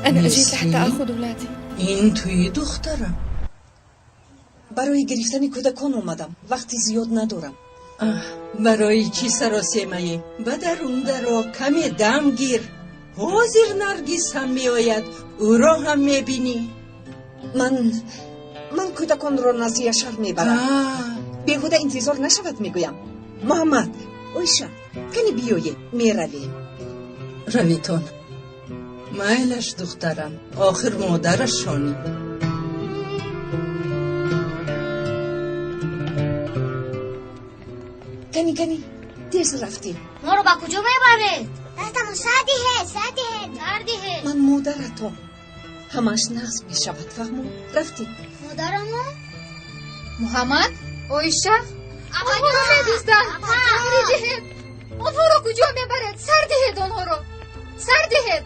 أنا أجيت لحتى آخذ أولادي. Ин туи, духтарам? Барои гирифтани кӯдакон омадам, вақти зиёд надорам. Аҳ, барои чӣ саросемаӣ? Ба дарун даро, каме дам гир. Ҳозир Наргиз ҳам меояд, ӯро ҳам мебинӣ. Ман кӯдаконро назди Яшар мебарам. Беҳуда интизор нашавад, мегӯям. Муҳаммад, Оиша, кани биёед, меравем. Равитон. Майлаш, духтарам, охир модарашонӣ. Кани, кани, тез рафтем. Моро ба куҷо мебаред? Дастамон сар диҳед, сар диҳед, сар диҳед. Ман модаратон. Ҳамааш нағз мешавад, фаҳмо? Рафтем. Модарамон? Муҳаммад, Оиша, онҳоро медузданд. Сар диҳед. Онҳоро куҷо мебаред? Сар диҳед онҳоро. Сар диҳед.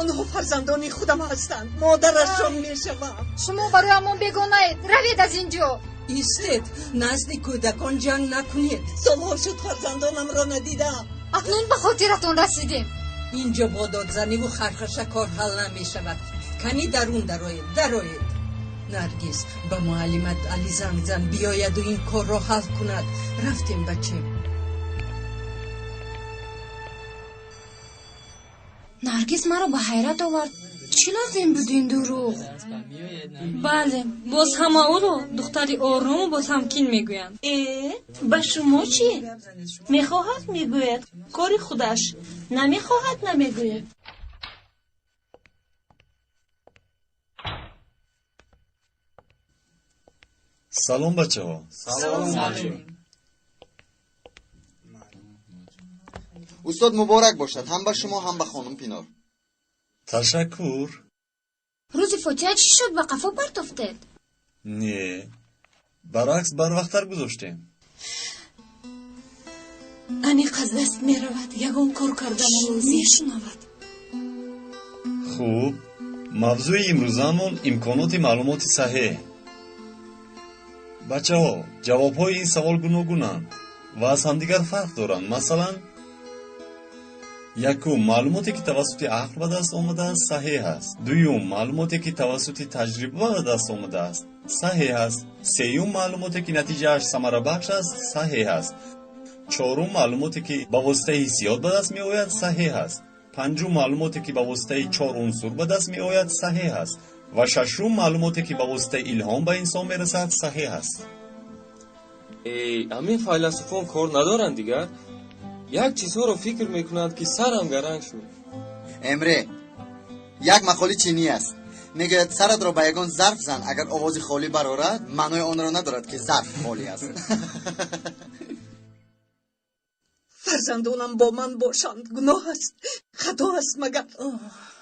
Онҳо фарзандони худам ҳастанд, модарашон мешавам. Шумо бароямон бегонаед. Равед аз ин ҷо. Истед, назди кӯдакон ҷанг накунед. Солҳо шуд фарзандонамро надидам. Акнун ба хотиратон расидем. Инҷо бо додзаниву хархаша кор ҳал намешавад. Кани дарун дароед, дароед. Наргиз, ба муаллимат Али занг зан, биёяду ин корро ҳал кунад. Рафтем, бачем. Наргиз маро ба ҳайрат овард. Чӣ лозим буд ин дурӯғ? Бале, боз ҳама ӯро духтари орому ботамкин мегӯянд. Э, ба шумо чӣ? Мехоҳад, мегӯяд, кори худаш, намехоҳад, намегӯяд. Салом, бачаҳо. Салом. Устод, муборак бошад ҳам ба шумо, ҳам ба хонум Пинор. Ташаккур. Рӯзи фотиҳа чӣ шуд, ба қафо партофтед? Не, баръакс, барвақттар гузоштем. Аниқ аз даст меравад, ягон кор кардан лозим. Мешунавад. Хуб, мавзӯи имрӯзаамон имконоти маълумоти саҳеҳ. Бачаҳо, ҷавобҳои ин савол гуногунанд ва аз ҳамдигар фарқ доранд. Масалан, якум, маълумоте, ки тавассути ақл ба даст омадааст, саҳеҳ аст. Дуюм, маълумоте, ки тавассути таҷриба ба даст омадааст, саҳеҳ аст. Сеюм, маълумоте, ки натиҷааш самарабахш аст, саҳеҳ аст. Чорум, маълумоте, ки ба воситаи ҳиссиёт ба даст меояд, саҳеҳ аст. Панҷум, маълумоте, ки ба воситаи чор унсур ба даст меояд, саҳеҳ аст. Ва шашум, маълумоте, ки ба воситаи илҳом ба инсон мерасад, саҳеҳ аст. Эй, ҳамин файласуфон кор надоранд дигар. Як чизҳоро фикр мекунанд, ки сарам гаранг шуд. Эмре, як мақоли чинӣ аст, мегӯяд: саратро ба ягон зарф зан, агар овози холӣ барорад, маънои онро надорад, ки зарф холӣ аст. Фарзандонам бо ман бошанд, гуноҳ аст, хато аст магар?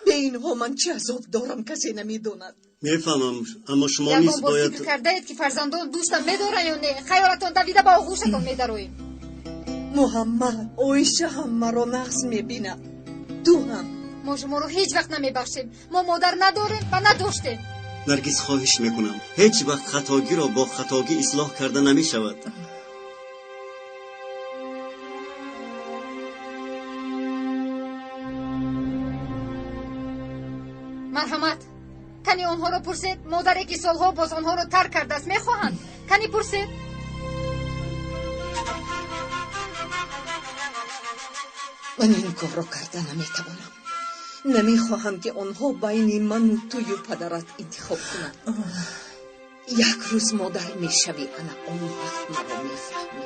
Бе инҳо ман чӣ азоб дорам, касе намедонад. Мефаҳмам, аммо шумо низ Ягон бор бояд фикр кардаед, ки фарзандон дӯстам медоранд ё не? Хаёлатон давида ба оғӯшатон медароем. Муҳаммад, Оиша ҳам маро нағз мебинад, ту ҳам. Мо шуморо ҳеҷ вақт намебахшем. Мо модар надорем ва надоштем. Наргиз, хоҳиш мекунам, ҳеҷ вақт хатогиро бо хатогӣ ислоҳ карда намешавад. Марҳамат, кани онҳоро пурсед, модаре, ки солҳо боз онҳоро тарк кардааст, мехоҳанд. Кани пурсед. Ман ин корро карда наметавонам. Намехоҳам, ки онҳо байни ману тую падарат интихоб кунанд. Як рӯз модар мешавӣ, ана он вақт маро мефаҳмӣ.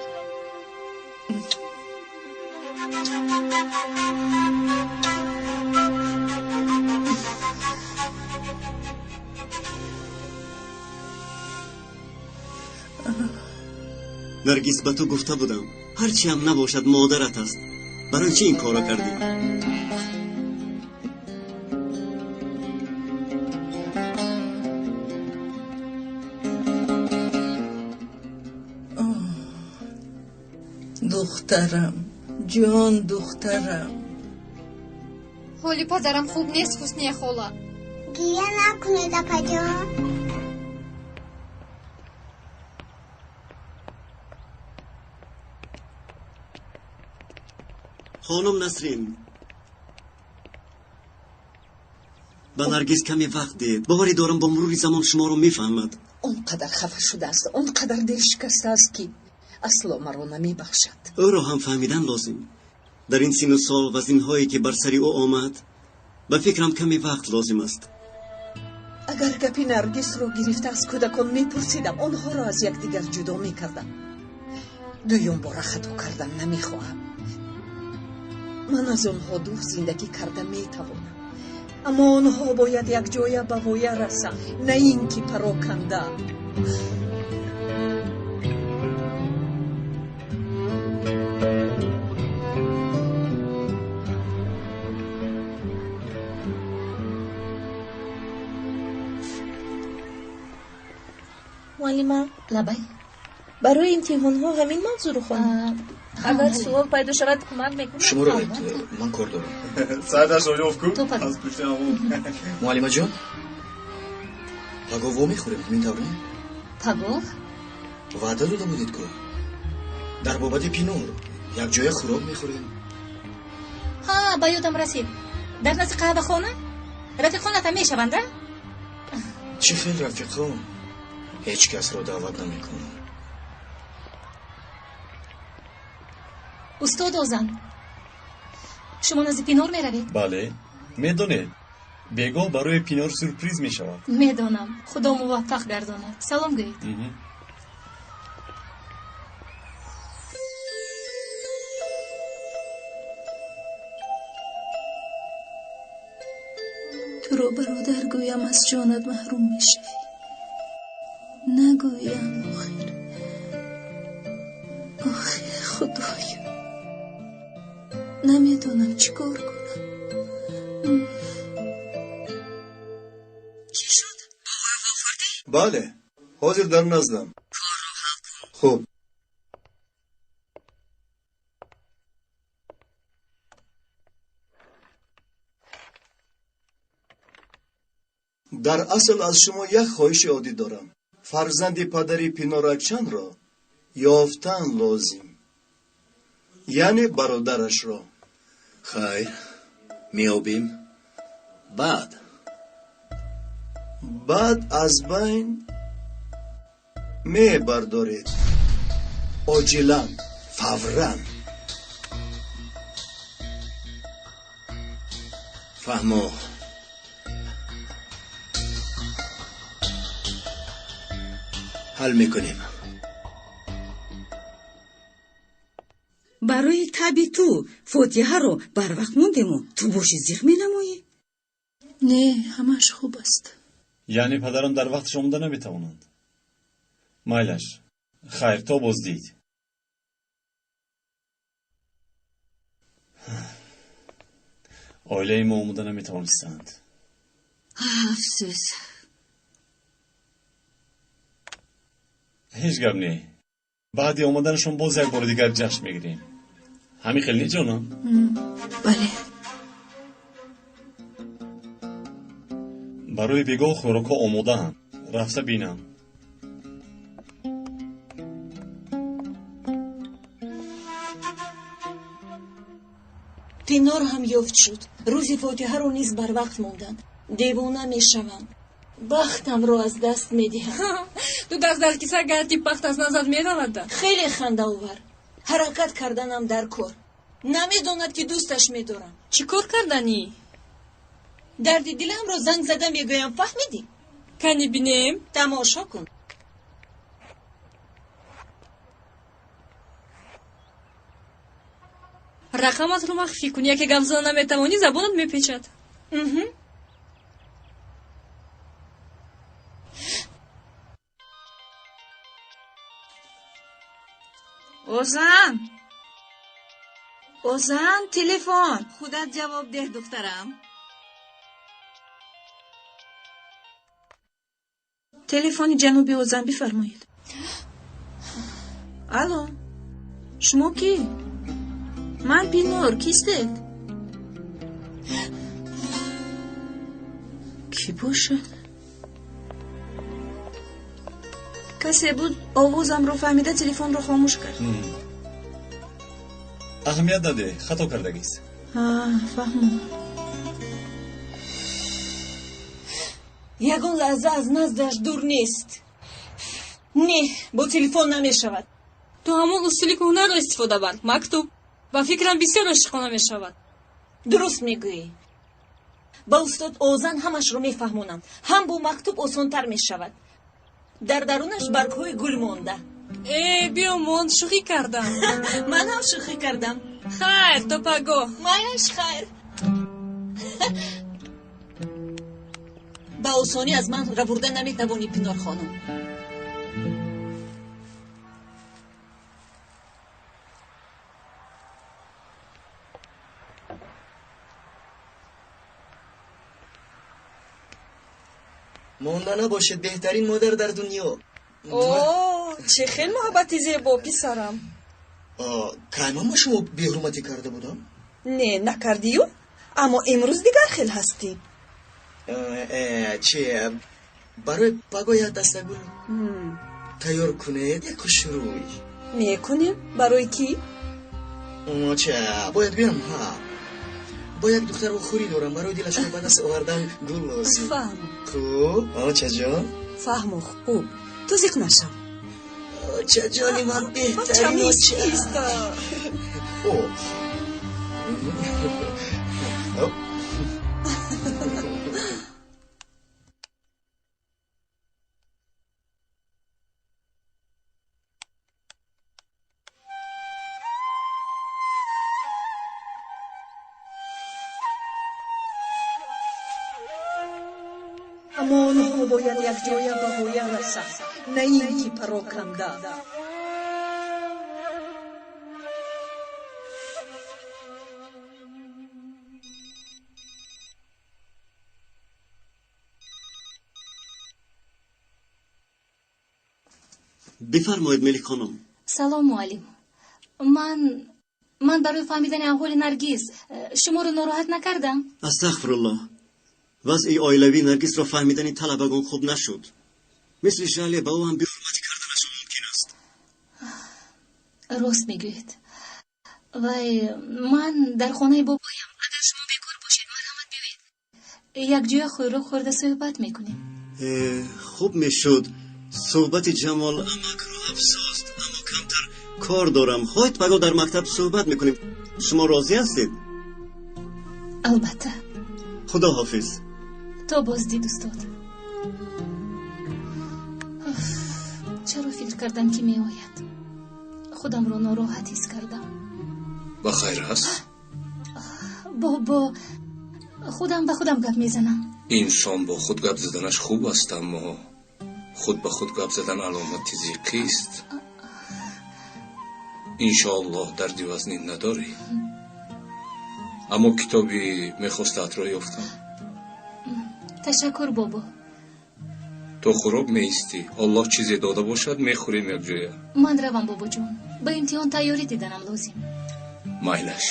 Наргиз, ба ту гуфта будам, ҳарчи ҳам набошад, модарат аст. Барои чӣ ин корро кардӣ? Духтарам, ҷон, духтарам. Ҳоли падарам хуб нест, Ҳусния хола. Гиря накунед, апаҷон. Хонум Насрин. Ба Наргиз каме вақт диҳед. Боварӣ дорам, бо мурури замон шуморо мефаҳмад. Он қадар хафа шудааст, он қадар дилшикастааст, ки асло маро намебахшад. Ӯро ҳам фаҳмидан лозим. Дар ин сину сол вазинҳое ки бар сари ӯ омад, ба фикрам каме вақт лозим аст. Агар гапи Наргисро гирифта аз кӯдакон мепурсидам, онҳоро аз якдигар ҷудо мекардам. Дуюм бора хато кардан намехоҳам. Ман аз онҳо дур зиндагӣ карда метавонам, аммо онҳо бояд якҷоя ба воя расанд, на ин ки пароканда. Муаллима. Лабай. Барои имтиҳонҳо ҳамин мавзӯъро хонед. Агар суол пайдо шавад, кӯмак мекунад. Шумо равед, ман кор дорам. Сааташро ёфт ку аз пушти ҳамон. Муаллимаҷон, пагоҳ во мехӯрем, ҳамин тавр не? Пагоҳ? Ваъда дода будед ку. Дар бобати Пинор якҷоя хӯрок мехӯрем. Ҳа, ба ёдам расид. Дар назди қаҳвахона рафиқонатам мешаванд, а? Чӣ хел рафиқон? Ҳеҷ касро даъват намекунам. Устод Озан, шумо назди Пинор меравед? Бале, медонед, бегоҳ барои Пинор сюрприз мешавад. Медонам. Худо муваффақ гардонад. Салом гӯед. Туро бародар гӯям, аз ҷонат маҳрум мешавӣ. Нагӯям охир. Охир, худоё, намедонам чӣ кор кунам. Чӣ шуд? Бо ӯ вохӯрдӣ? Бале, ҳозир дар наздам. Корро ҳал кун. Хуб. Дар асл аз шумо як хоҳиши оддӣ дорам. Фарзанди падари Пиноракчанро ёфтан лозим, яъне бародарашро. Хайр, меёбем. Баъд? Баъд аз байн мебардоред. Оҷилан, фавран. Фаҳмо. Ҳал мекунем. Барои таби ту фотиҳаро барвақт мондему ту боши зиқ менамоӣ? Не, ҳамааш хуб аст. Яъне падарам дар вақташ омода наметавонанд. Майлаш, хайр, то боздид. Оилаи мо омода наметавонистанд. Афсӯс. Ҳеҷ гап не. Баъди омаданашон боз як бори дигар ҷашн мегирем. Ҳамин хел не, ҷонам? Бале. Барои бегоҳ хӯрокҳо омодаанд. Рафта бинам. Пинор ҳам ёфт шуд. Рӯзи фотиҳаро низ барвақт монданд. Девона мешавам. Бахтамро аз даст медиҳам. Ту даст дар киса гарди, бахт аз назар меравада. Хеле хандаовар. Ҳаракат карданам дар кор. Намедонад, ки дӯсташ медорам. Чӣ кор карданӣ? Дарди диламро занг зада мегӯям, фаҳмидӣ? Кани бинем. Тамошо кун. Рақаматро махфӣ кун. Яке гап зада наметавонӣ, забонат мепечад. Озан, Озан, телефон. Худат ҷавоб деҳ, духтарам. Телефони ҷаноби Озан, бифармоед. Алло, шумо кӣ? Ман Пинор, кистед? Кӣ бошад? Касе буд, овозамро фаҳмида телефонро хомӯш кард. Аҳамият надеҳ, хато кардагист. Фаҳмам. Ягон лаҳза аз наздаш дур нест. Не, бо телефон намешавад. Ту ҳамон усули кӯҳнаро истифода бар, мактуб. Ба фикрам бисёр ошиқона мешавад. Дуруст мегӯӣ. Ба устод Озан ҳамашро мефаҳмонам. Ҳам бо мактуб осонтар мешавад. Дар дарунаш баргҳои гул монда. Э, биёмон, шӯхӣ кардам. Ман ҳам шӯхӣ кардам. Хайр, то пагоҳ. Майлаш, хайр. Ба осонӣ аз ман рабурда наметавонӣ, Пинор хонум. Монда набошед, беҳтарин модар дар дунё. О, чӣ хел муҳаббати зебо, писарам. Кай ман ба шумо беҳурматӣ карда будам? Не, накардию, аммо имрӯз дигар хел ҳастӣ. Чи, барои пагоҳ як дастагул тайёр кунед, як хушрӯй. Мекунем. Барои кӣ? Чи, бояд гӯям, ҳа, бо як духтару хурӣ дорам, барои дилашро ба даст овардан гул лозим. Фаҳм. Хуб, очаҷон. Фаҳму, хуб, ту зиқ нашав. Очаҷони ман, беҳтарин оча. О. Аммо онҳо бояд якҷоя ба воя расанд, на ин ки пароканда. Бифармоед, Мелик хонум. Салом, муаллим. Ман барои фаҳмидани аҳволи Наргиз шуморо нороҳат накардам? Астағфируллоҳ. Вазъи оилавии Наргизро фаҳмидани талабагон хуб нашуд. Мисли Жале ба ӯ ҳам беҳурматӣ карданашон мумкин аст. Рост мегӯед. Вай, ман дар хонаи бобоям. Агар шумо бекор бошед, марҳамат, биёед. Якҷоя хӯрок хӯрда суҳбат мекунем. Хуб мешуд. Суҳбати Ҷамол амакро афсост, аммо камтар кор дорам. Хоҳед, пагоҳ дар мактаб суҳбат мекунем. Шумо розӣ ҳастед? Албатта. Худо ҳофиз. То боздид, устод. Чаро фикр кардам, ки меояд? Худамро нороҳат ҳис кардам. Ба хайр аст? Бобо, худам ба худам гап мезанам. Инсон бо худ гап заданаш хуб аст, аммо худ ба худ гап задан аломати зиқист. Иншоаллоҳ, дарди вазнин надорӣ. Аммо китоби мехостаатро ёфтам. Ташаккур, бобо. То хӯрок меистӣ. Аллоҳ чизе дода бошад, мехӯрем якҷоя. Ман равам, бобоҷон. Ба имтиҳон тайёрӣ диданам лозим. Майлаш.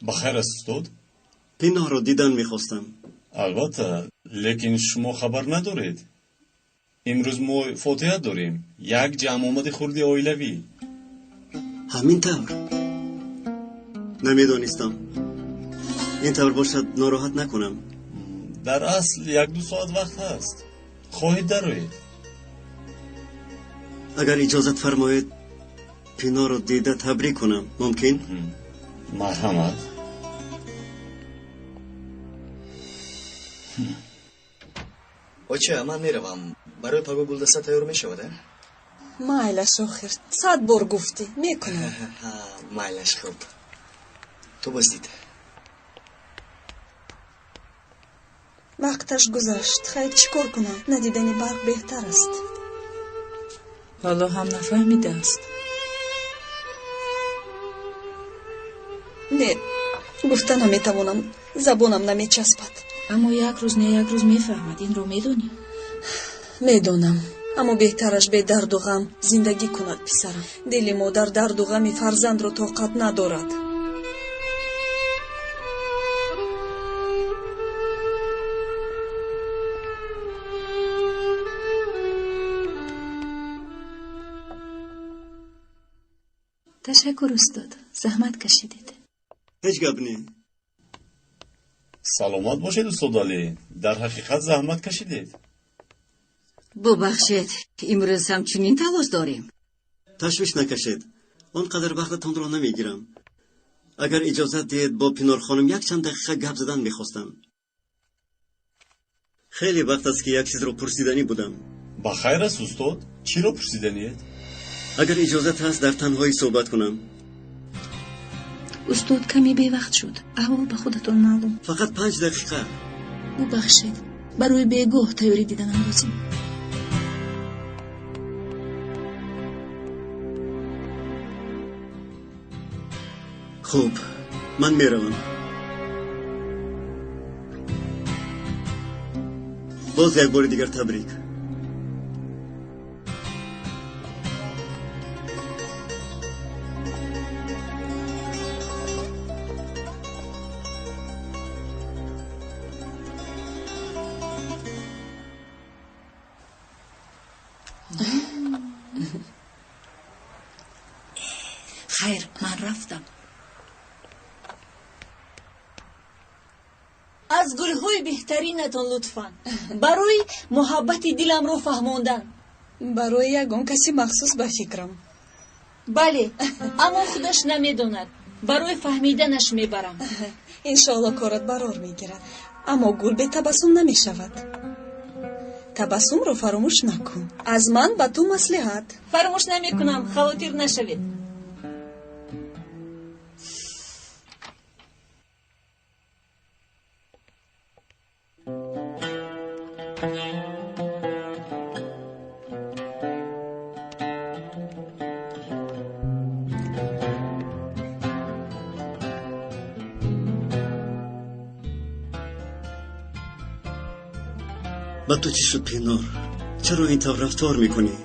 Ба хайр аст, устод? Пиноҳро дидан мехостам. Албатта, лекин шумо хабар надоред. Имрӯз мо фотиҳа дорем, як ҷамъомади хурди оилавӣ. Ҳамин тавр? Намедонистам. Ин тавр бошад, нороҳат накунам. Дар асл 1-2 соат вақт ҳаст. Хоҳед, дароед. Агар иҷозат фармоед, Пиноро дида табрик кунам. Мумкин? Марҳамат. Оча, ман меравам. Барои пагоҳ гулдаста тайёр мешавад, а? Майлаш, охир, 100 бор гуфтӣ, мекунам. Майлаш, хуб. То боздид. Вақташ гузашт. Хайр, чӣ кор кунам? Надидани барқ беҳтар аст. Ҳоло ҳам нафаҳмидааст. Не, гуфта наметавонам, забонам намечаспад. Аммо як рӯз не як рӯз мефаҳмад, инро медонӣ? Медонам, аммо беҳтараш бедарду ғам зиндагӣ кунад писарам. Дили модар дарду ғами фарзандро тоқат надорад. Ташаккур, устод, заҳмат кашидед. Ҳеҷ гап не. Саломат бошед, устод Алӣ, дар ҳақиқат заҳмат кашидед. Бубахшед, имрӯз ҳамчунин талош дорем. Ташвиш накашед, он қадар вақтатонро намегирам. Агар иҷозат диҳед, бо Пинорхоним якчанд дақиқа гап задан мехостам. Хеле вақт аст, ки як чизро пурсиданӣ будам. Ба хайр аст, устод, чиро пурсиданиед? Агар иҷозат ҳаст, дар танҳоӣ суҳбат кунам. Устод, каме бевақт шуд, аҳвол ба худатон маълум. Фақат 5 дақиқа. Бубахшед, барои бегоҳ тайёрӣ диданам лозим. Хуб, ман меравам. Боз як бори дигар табрик. Хайр, ман рафтам. Аз гулҳои беҳтаринатон лутфан, барои муҳаббати диламро фаҳмондан. Барои ягон каси махсус, ба фикрам. Бале, аммо худаш намедонад. Барои фаҳмиданаш мебарам. Иншоалло, корат барор мегирад, аммо гул бетабассум намешавад. Табассумро фаромӯш накун. Аз ман ба ту маслиҳат. Фаромӯш намекунам, хавотир нашавед. Ба ту чӣ шуд, Пинор? Чаро ин тавр рафтор мекунӣ?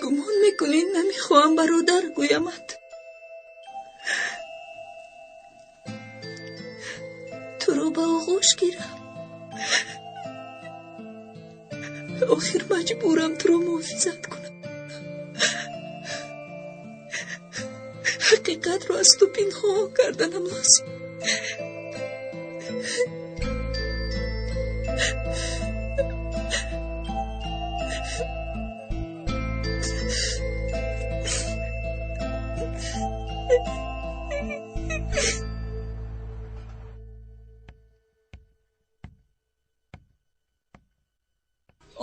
Гумон мекунӣ намехоҳам бародар гӯямат? Туро ба оғӯш гирам. Охир маҷбурам туро муҳофизат кунам. Ҳақиқатро аз ту пинҳон карданам лозим.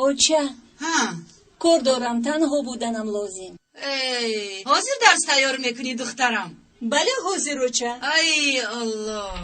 Оча, кор дорам, танҳо буданам лозим. Эй, ҳозир дарс тайёр мекунӣ, духтарам? Бале, ҳозир, оча. Ай Аллоҳ.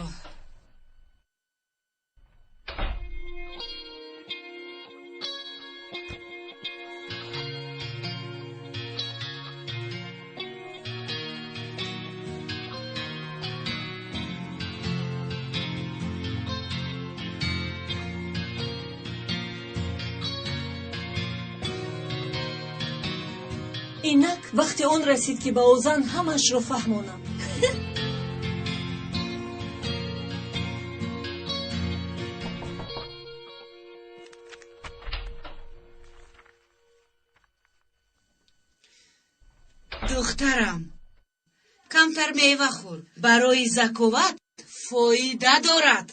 Инак вақти он расид, ки ба Озан ҳамашро фаҳмонам. Духтарам, камтар мева хӯр, барои заковат фоида дорад.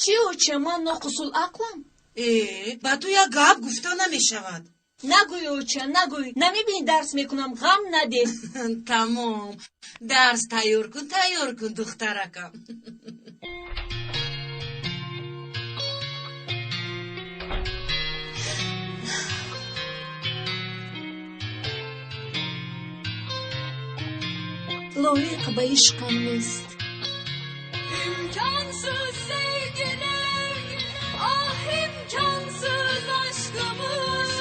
Чӣ, оча, ман ноқисулақлам? Э, ба ту як гап гуфта намешавад. Нагӯй, оча, нагӯй. Намебинӣ, дарс мекунам, ғам надеҳ. Тамом, дарс тайёр кун, тайёр кун, духтаракам. Лоиқ ба ишқам нест. İmkansız sevgilim, ah imkansız aşkımız,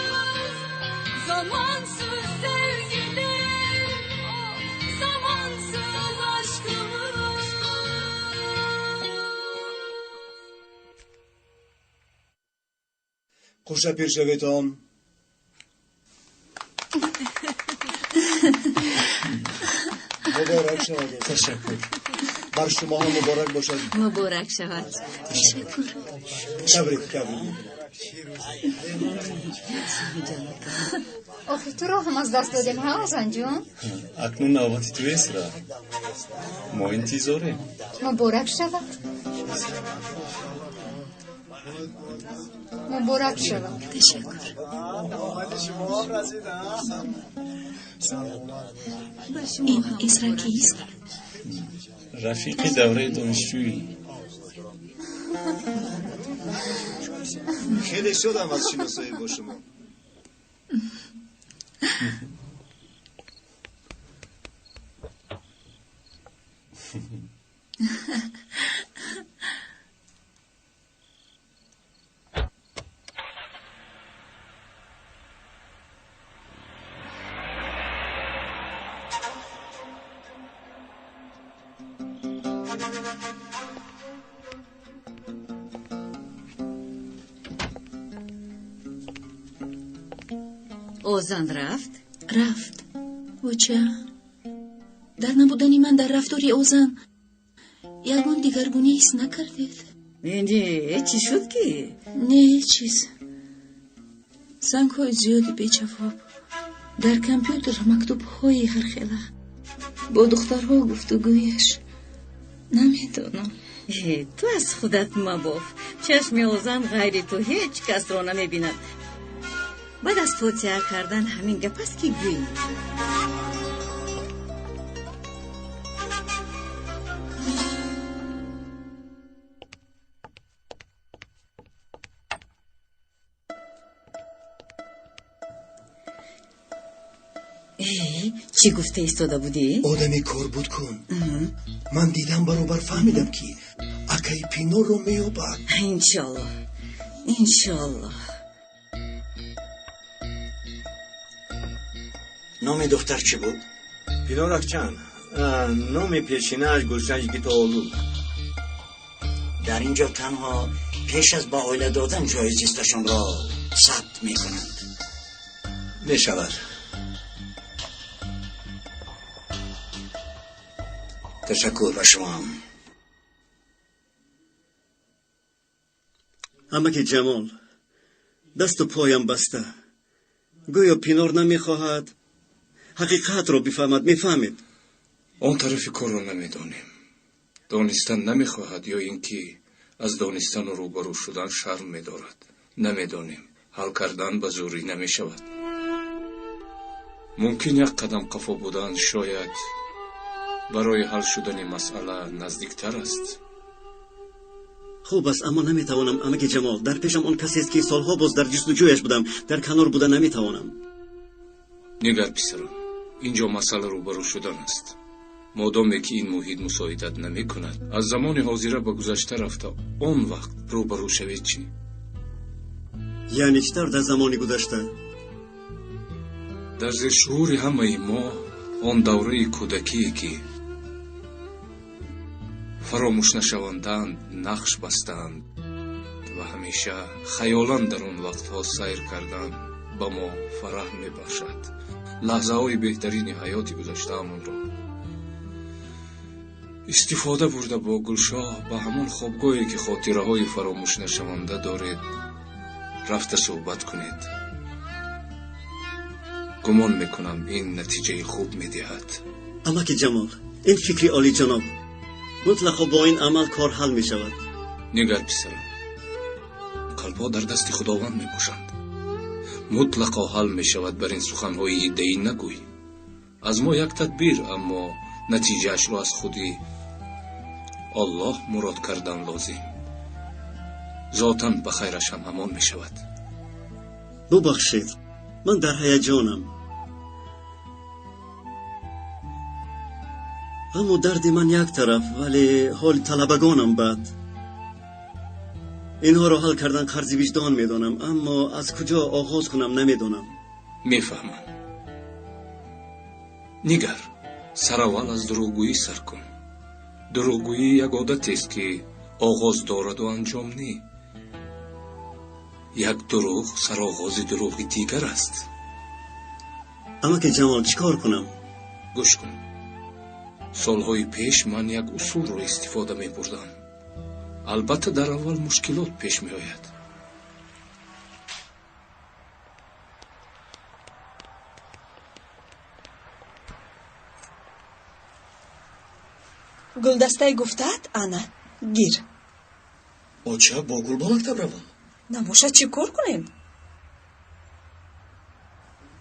zamansız sevgilim, Хуша пир шаветон. Муборак шавад. Ташаккур. Бар шумо ҳам муборак бошад. Муборак шавад. Ташаккур. Табрик, табрик. Охир туро ҳам аз даст додем, ҳа, Озанҷон? Акнун навбати ту Эсра. Мо интизорем. Муборак шавад. Муборак шавад. Ташаккур. Ин Эсра кист? Рафиқи давраи донишҷӯӣ. Хеле шодам аз шиносоӣ бо шумо. Озан рафт? Рафт. Оча, дар набудани ман дар рафтори Озан ягон дигаргунӣ ҳис накардед? Не, чӣ шуд ки? Не, ҳеҷ чиз. Зангҳои зиёди беҷавоб, дар компютер мактубҳои ҳархела, бо духтарҳо гуфтугӯяш. Намедонам. Ту аз худат мабоф. Чашми Озан ғайри ту ҳеҷ касро намебинад. Баъд аз фотиҳа кардан ҳамин гап аст ки гӯӣ. Чӣ гуфта истода будӣ? Одами кор буд кун. Ман дидам, баробар фаҳмидам, ки акаи Пинорро меёбад. Иншоаллоҳ, иншоаллоҳ. Номи духтар чӣ буд? Пинор Акчан. Номи пешинааш Гулшан Йигитоғлу. Дар ин ҷо танҳо пеш аз ба оила додан ҷои зисташонро сабт мекунанд. Мешавад. Ташаккур ба шумоам. Амаки Ҷамол, дасту поям баста. Гӯё Пинор намехоҳад ҳақиқатро бифаҳмад. Мефаҳмед? Он тарафи корро намедонем. Донистан намехоҳад ё ин ки аз донистану рӯбарӯ шудан шарм медорад. Намедонем. Ҳал кардан ба зӯрӣ намешавад. Мумкин як қадам қафо будан шояд барои ҳал шудани масъала наздиктар аст. Хуб аст, аммо наметавонам, амаки Ҷамол. Дар пешам он касест, ки солҳо боз дар ҷустуҷӯяш будам. Дар канор буда наметавонам. Нигар, писарам, инҷо масъала рӯбарӯ шудан аст. Модоме ки ин муҳит мусоидат намекунад, аз замони ҳозира ба гузашта рафта, он вақт рӯбарӯ шавед чӣ? Яъне чӣ тавр дар замони гузашта? Дар зершуури ҳамаи мо он давраи кӯдакие, ки фаромӯшнашавандаанд, нақш бастаанд ва ҳамеша хаёлан дар он вақтҳо сайр кардан ба мо фараҳ мебахшад. Лаҳзаҳои беҳтарини ҳаёти гузаштаамонро истифода бурда, бо Гулшоҳ ба ҳамон хобгоҳе, ки хотираҳои фаромӯшнашаванда доред, рафта суҳбат кунед. Гумон мекунам, ин натиҷаи хуб медиҳад. Амаки Ҷамол, ин фикри олиҷаноб. Мутлақо бо ин амал кор ҳал мешавад. Нигар, писарам, қалбҳо дар дасти Худованд мебошанд. Мутлақо ҳал мешавад, бар ин суханҳои иддаӣ нагӯй. Аз мо як тадбир, аммо натиҷаашро аз худи Оллоҳ мурод кардан лозим. Зотан ба хайраш ҳам ҳамон мешавад. Бубахшед, ман дар ҳаяҷонам. Аммо дарди ман як тараф, вале ҳоли талабагонам бад. Инҳоро ҳал кардан қарзи виҷдон медонам, аммо аз куҷо оғоз кунам намедонам. Мефаҳмам. Нигар, сараввал аз дурӯғгӯӣ сар кун. Дурӯғгӯӣ як одатест, ки оғоз дораду анҷом не. Як дурӯғ сароғози дурӯғи дигар аст. Амаки Ҷамол, чӣ кор кунам? Гӯш кун. Солҳои пеш ман як усулро истифода мебурдам. Албатта, дар аввал мушкилот пеш меояд. Гулдастаи гуфтаат ана, гир. Оча, бо гул ба мактаб равам? Набошад, чӣ кор кунем?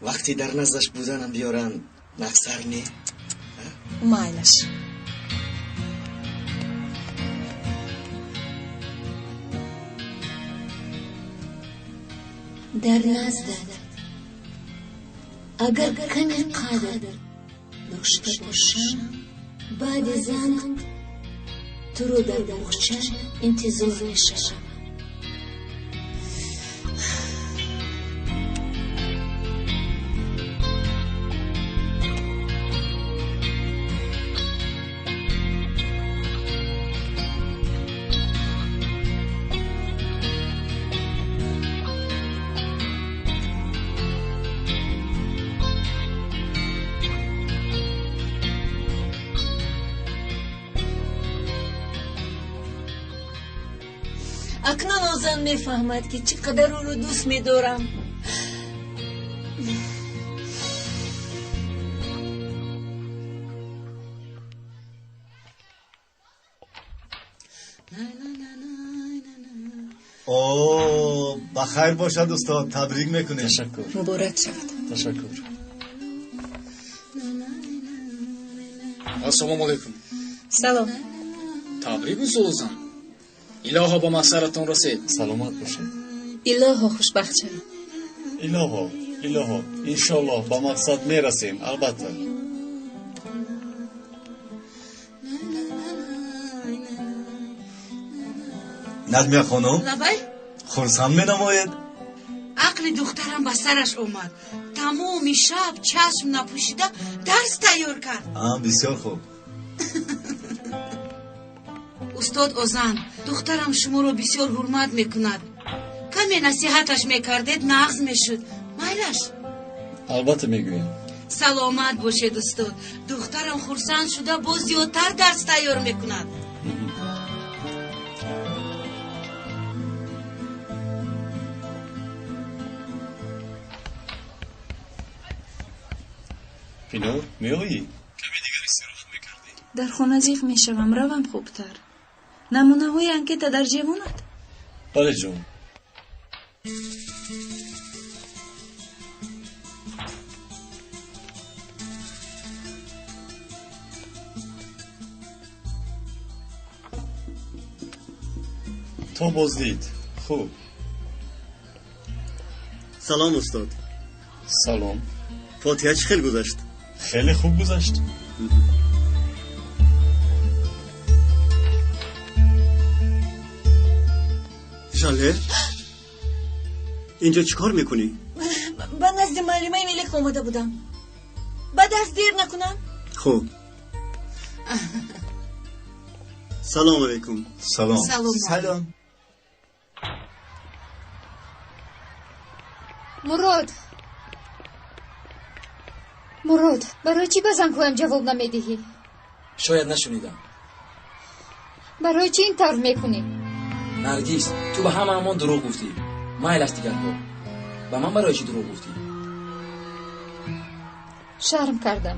Вақте дар наздаш буданам биёранд, нақсар не? Майлаш. Дар наздат агар каме қадр дошта бошам, баъди занг туро дар боғча интизор мешавам. Акнун Озан мефаҳмад, ки чӣ қадар ӯро дӯст медорам. О, ба хайр бошад, устод, табрик мекунем. Ташаккур. Муборак шавад. Ташаккур. Ассалому алайкум. Салом. Табрик, устод Озан. Илоҳо, ба мақсадатон расед. Саломат бошед. Илоҳо, хушбахт шавед. Илоҳо, илоҳо, иншоаллоҳ ба мақсад мерасем, албатта. Наҷмия хонум. Лабай. Хурсанд менамоед? Ақли духтарам ба сараш омад. Тамоми шаб чашм напӯшида дарс тайёр кард. Бисёр хуб. Устод Озан, духтарам шуморо бисёр ҳурмат мекунад. Каме насиҳаташ мекардед, нағз мешуд. Майлаш? Албатта, мегӯем. Саломат бошед, устод. Духтарам хурсанд шуда, боз зиёдтар дарс тайёр мекунад. Пинор, меоӣ? Каме дигар истироҳат мекардӣ. Дар хона зиқ мешавам, равам хубтар. Намунаҳои анкета дар ҷевонат? Бале, ҷон. То боздид. Хуб. Салом, устод. Салом. Фотиҳа чӣ хел гузашт? Хеле хуб гузашт. Жале, инҷо чӣ кор мекунӣ? Ба назди муаллимаи Мелек омада будам. Ба дарс дер накунам. Хуб. Салом алейкум. Салом. Салом. Мурод, Мурод, барои чӣ ба зангҳоям ҷавоб намедиҳӣ? Шояд нашунидам. Барои чӣ ин тавр мекунӣ? Наргиз, ту ба ҳамаамон дурӯғ гуфтӣ. Майлаш, дигарҳо, ба ман барои чӣ дурӯғ гуфтӣ? Шарм кардам.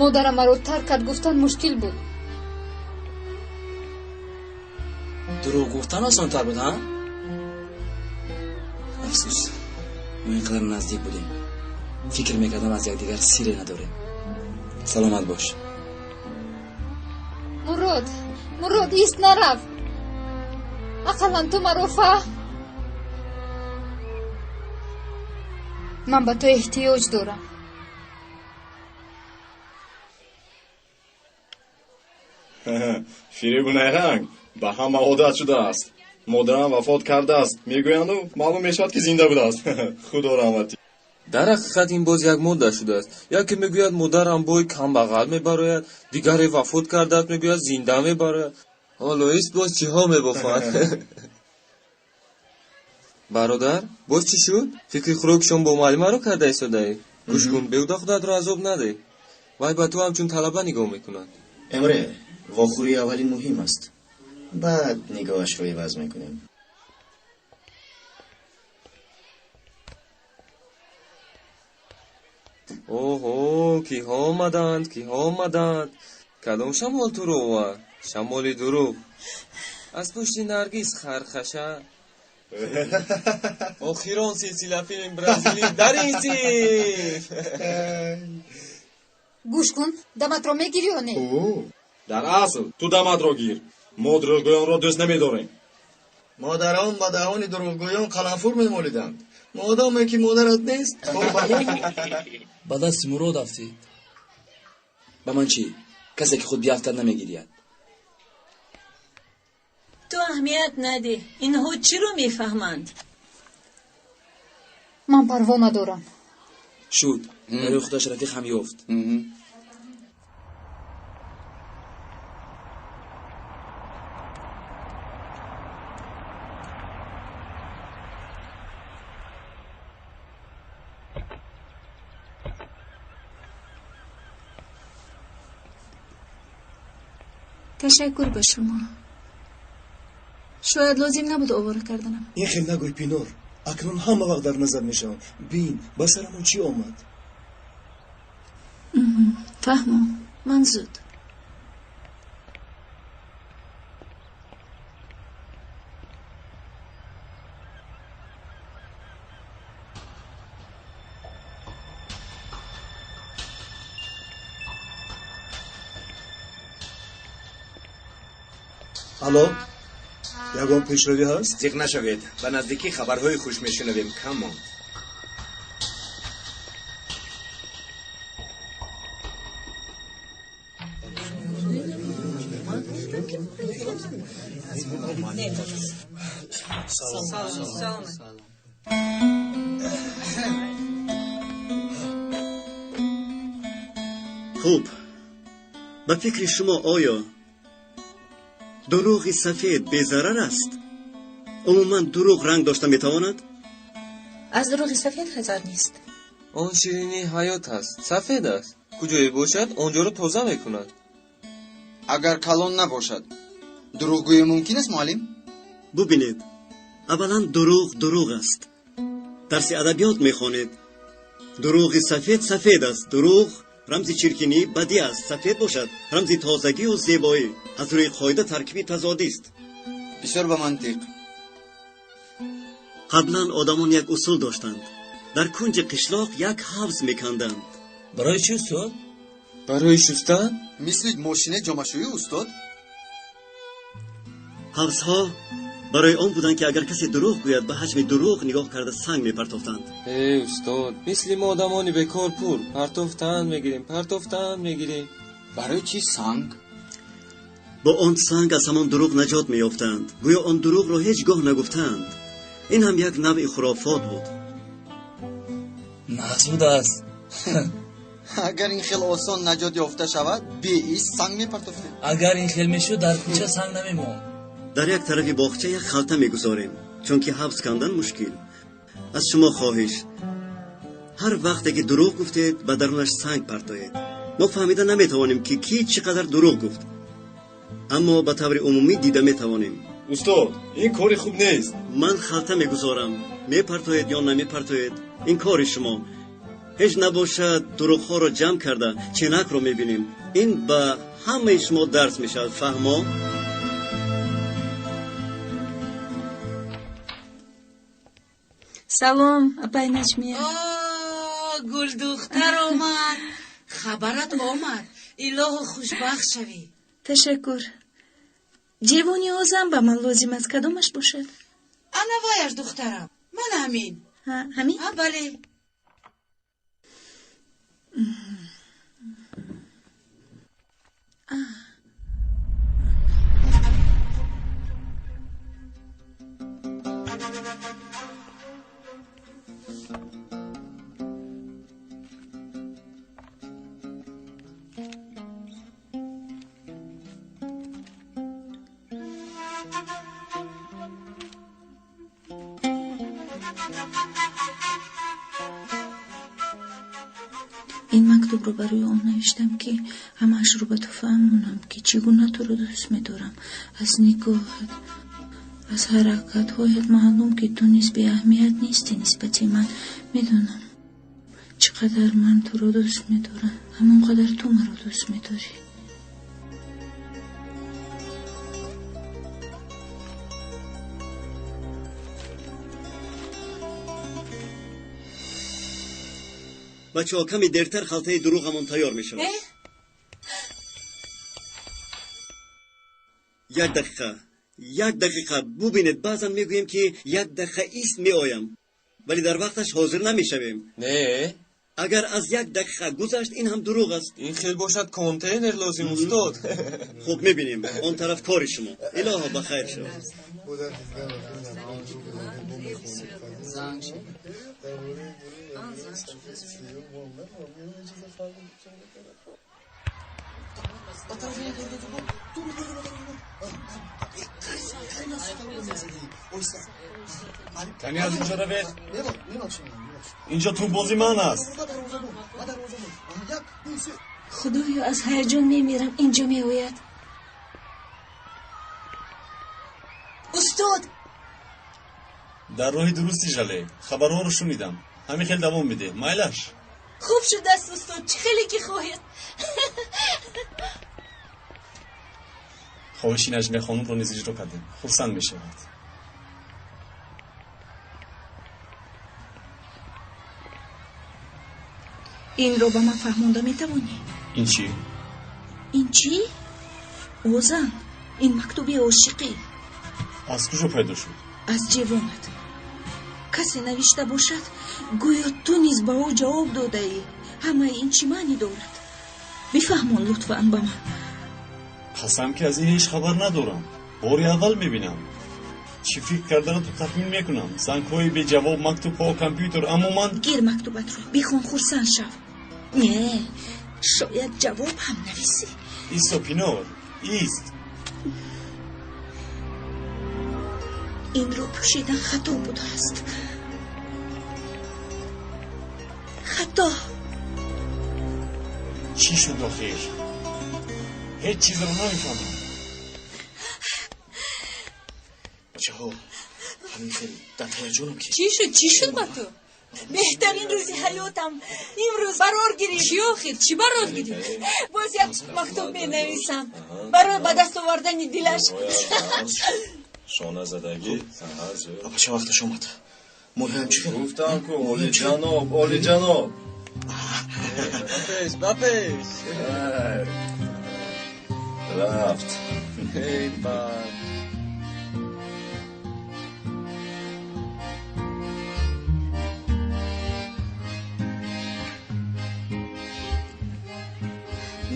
Модарам маро тарк кард, гуфтан мушкил буд. Дурӯғ гуфтан осонтар буд, ҳа? Афсӯс, мо ин қадар наздик будем, фикр мекардам, аз якдигар сире надорем. Саломат бош. Мурод, Мурод, ист, нарав. Ақаллан ту маро фаҳм. Ман ба ту эҳтиёҷ дорам. Фиребу найранг ба ҳама одат шудааст. Модарам вафот кардааст мегӯянду, маълум мешавад, ки зинда будааст. Худо раҳматӣ. Дар ҳақиқат, ин боз як мода шудааст. Яке мегӯяд, модарам бой, камбағал мебарояд, дигаре вафот кардааст мегӯяд, зинда мебарояд. Ҳоло ист, боз чиҳо мебофад. Бародар, боз чӣ шуд? Фикри хӯрокишон бо муаллимаро карда истодаӣ? Гӯш кун, беҳуда худатро азоб надеҳ. Вай ба ту ҳамчун талаба нигоҳ мекунад. Эмре, вохӯрии аввалин муҳим аст. Баъд нигоҳашро иваз мекунем. Оҳо, киҳо омаданд, киҳо омаданд? Кадом шамол туро овард? Шамоли дурӯғ. Аз пушти Наргиз хархаша. Охирон силсилафилм бразилӣ дар ин синф. Гӯш кун, даматро мегирӣ ё не? Дар асл ту даматро гир. Мо дурӯғгӯёнро дӯст намедорем. Модарон ба даҳони дурӯғгӯён қаламфур мемолиданд. Модоме ки модарат нест, кор ба мо. Ба дасти Мурод афтид. Ба ман чӣ? Касе ки худ биафтад намегиряд. Ту аҳамият надеҳ. Инҳо чиро мефаҳманд? Ман парво надорам. Шуд. Барои худаш рафиқ ҳам ёфт. Ташаккур ба шумо. Шояд лозим набуд овора карданам. Ин хел нагӯй, Пинор. Акнун ҳама вақт дар назар мешавам. Бин, ба сарамон чӣ омад? Фаҳмо, ман зуд. Алло, ягон пешравӣ ҳаст? Зиқ нашавед, ба наздикӣ хабарҳои хуш мешунавем. Кам монд. Хуб, ба фикри шумо оё дурӯғи сафед безарар аст? Умуман дурӯғ ранг дошта метавонад? Аз дурӯғи сафед хатар нест. Он ширинии ҳаёт аст, сафед аст. Куҷое бошад, он ҷоро тоза мекунад. Агар калон набошад, дурӯғгӯӣ мумкин аст, муаллим? Бубинед, аввалан дурӯғ дурӯғ аст. Дарси адабиёт мехонед. Дурӯғи сафед сафед аст. Дурӯғ рамзи чиркинӣ, бадӣ аст. Сафед бошад рамзи тозагию зебоӣ. Аз рӯи қоида таркиби тазодист. Бисёр ба мантиқ. Қаблан одамон як усул доштанд. Дар кунҷи қишлоқ як ҳавз меканданд. Барои чӣ, устод? Барои шустан? Мисли мошинаи ҷомашӯӣ, устод? Ҳавзҳо барои он буданд, ки агар касе дурӯғ гӯяд, ба ҳаҷми дурӯғ нигоҳ карда санг мепартофтанд. Э, устод, мисли мо одамони бекор пур партофтан мегирем, партофтан мегирем. Барои чӣ санг? Бо он санг аз ҳамон дурӯғ наҷот меёфтанд. Гӯё он дурӯғро ҳеҷ гоҳ нагуфтаанд. Ин ҳам як навъи хурофот буд. Нағз будааст. Агар ин хел осон наҷот ёфта шавад, беист санг мепартофтем. Агар ин хел мешуд, дар кӯча санг намемонд. Дар як тарафи боғча як халта мегузорем, чунки ҳавз кандан мушкил. Аз шумо хоҳиш, ҳар вақте ки дурӯғ гуфтед, ба дарунаш санг партоед. Мо фаҳмида наметавонем, ки кӣ чӣ қадар дурӯғ гуфт, аммо ба таври умумӣ дида метавонем. Устод, ин кори хуб нест. Ман халта мегузорам, мепартоед ё намепартоед, ин кори шумо. Ҳеҷ набошад, дурӯғҳоро ҷамъ карда ченакро мебинем. Ин ба ҳамаи шумо дарс мешавад. Фаҳмо? Салом, апай Наҷмия. Гулдухтар омад, хабарат омад. Илоҳу хушбахт шавӣ. Ташаккур. Ҷевони озам ба ман лозим аст, кадомаш бошад? Ана ваяш, духтарам, мана ҳамин. Ҳамин? Бале. Ин мактубро барои он навиштам, ки ҳамаашро ба ту фаҳмонам, ки чӣ гуна туро дӯст медорам. Аз нигоҳат, аз ҳаракатҳоят маълум, ки ту низ беаҳамият нестӣ нисбати ман. Медонам, чӣ қадар ман туро дӯст медорам, ҳамон қадар ту маро дӯст медорӣ. Бачаҳо, каме дертар халтаи дурӯғамон тайёр мешавад. Як дақиқа, як дақиқа. Бубинед, баъзан мегӯем, ки як дақиқа ист меоям, вале дар вақташ ҳозир намешавем. Не, агар аз як дақиқа гузашт, ин ҳам дурӯғ аст. Ин хел бошад, контейнер лозим, устод. Хуб, мебинем. Он тараф кори шумо. Илоҳо, ба хайр шавад. Кани аз инҷо равед. Инҷо тӯббози ман аст. Худоё, аз ҳаяҷон мемирам. Инҷо меояд. Устод! Дар роҳи дурусти, Жале. Хабарҳоро шунидам. Ҳамин хел давом бидеҳ, майлаш. Хуб шудааст, устод, чӣ хеле ки хоҳед. Хоҳиши Наҷмия хонумро низ иҷро кардем. Хурсанд мешавад. Инро ба ман фаҳмонда метавонӣ? Ин чӣ? Ин чӣ? Озан, ин мактуби ошиқӣ. Аз куҷо пайдо шуд? Аз ҷевонат. Касе навишта бошад, гӯё ту низ ба ӯ ҷавоб додаӣ. Ҳамаи ин чӣ маънӣ дорад? Бифаҳмон лутфан ба ман. Қасам, ки аз ин ҳеҷ хабар надорам. Бори аввал мебинам. Чӣ фикр карданато тахмин мекунам: зангҳои беҷавоб, мактубҳо, компютер, аммо ман Гир мактубатро, бихон, хурсанд шав. Не, шояд ҷавоб ҳам нависӣ. Исто, Пинор, ист. Инро пӯшидан хато будааст, хато. Чӣ шуд охир? Ҳеҷ чизро намефаҳмам. Бачаҳо, ҳамин хел дар ҳаяҷонам, ки Чӣ шуд? Чӣ шуд ба ту? Беҳтарин рӯзи ҳаётам имрӯз. Барор гирифт. Чӣ охир? Чӣ барор гирифт? Боз як мактуб менависам барои ба даст овардани дилаш. Шона задагӣ. Апача, вақташ омад. Моҳиам чӣ хел? Гуфтам ку, олиҷаноб, олиҷаноб. Ба пеш, ба пеш. Рафт. Эй бад.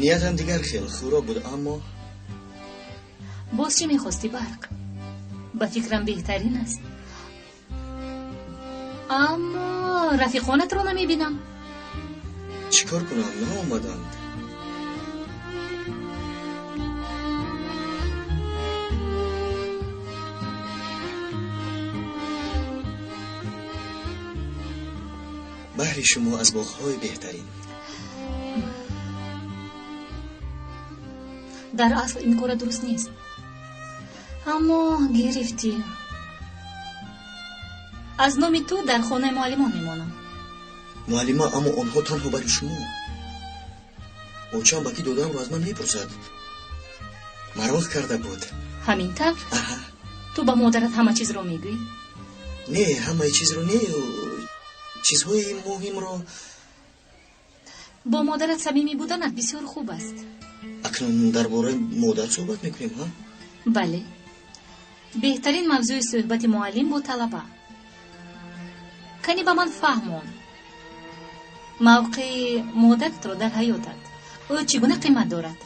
Ниятам дигар хел хӯрок буд, аммо Боз чӣ мехости, Барқ? Ба фикрам, беҳтарин аст, аммо рафиқонатро намебинам. Чӣ кор кунам, наомаданд. Баҳри шумо аз боғҳои беҳтарин. Дар асл ин кора дуруст нест, аммо гирифтӣ. Аз номи ту дар хонаи муаллимон мемонам. Муаллима, аммо онҳо танҳо барои шумо. Очам ба кӣ додаамро аз ман мепурсад. Мароқ карда буд. Ҳамин тавр, ту ба модарат ҳама чизро мегӯӣ? Не, ҳамаи чизро не, чизҳои муҳимро. Бо модарат самимӣ буданат бисёр хуб аст. Акнун дар бораи модар суҳбат мекунем, ҳа? Бале, беҳтарин мавзӯи суҳбати муаллим бо талаба. Кани ба ман фаҳмон мавқеи модаратро дар ҳаётат. Ӯ чӣ гуна қимат дорад?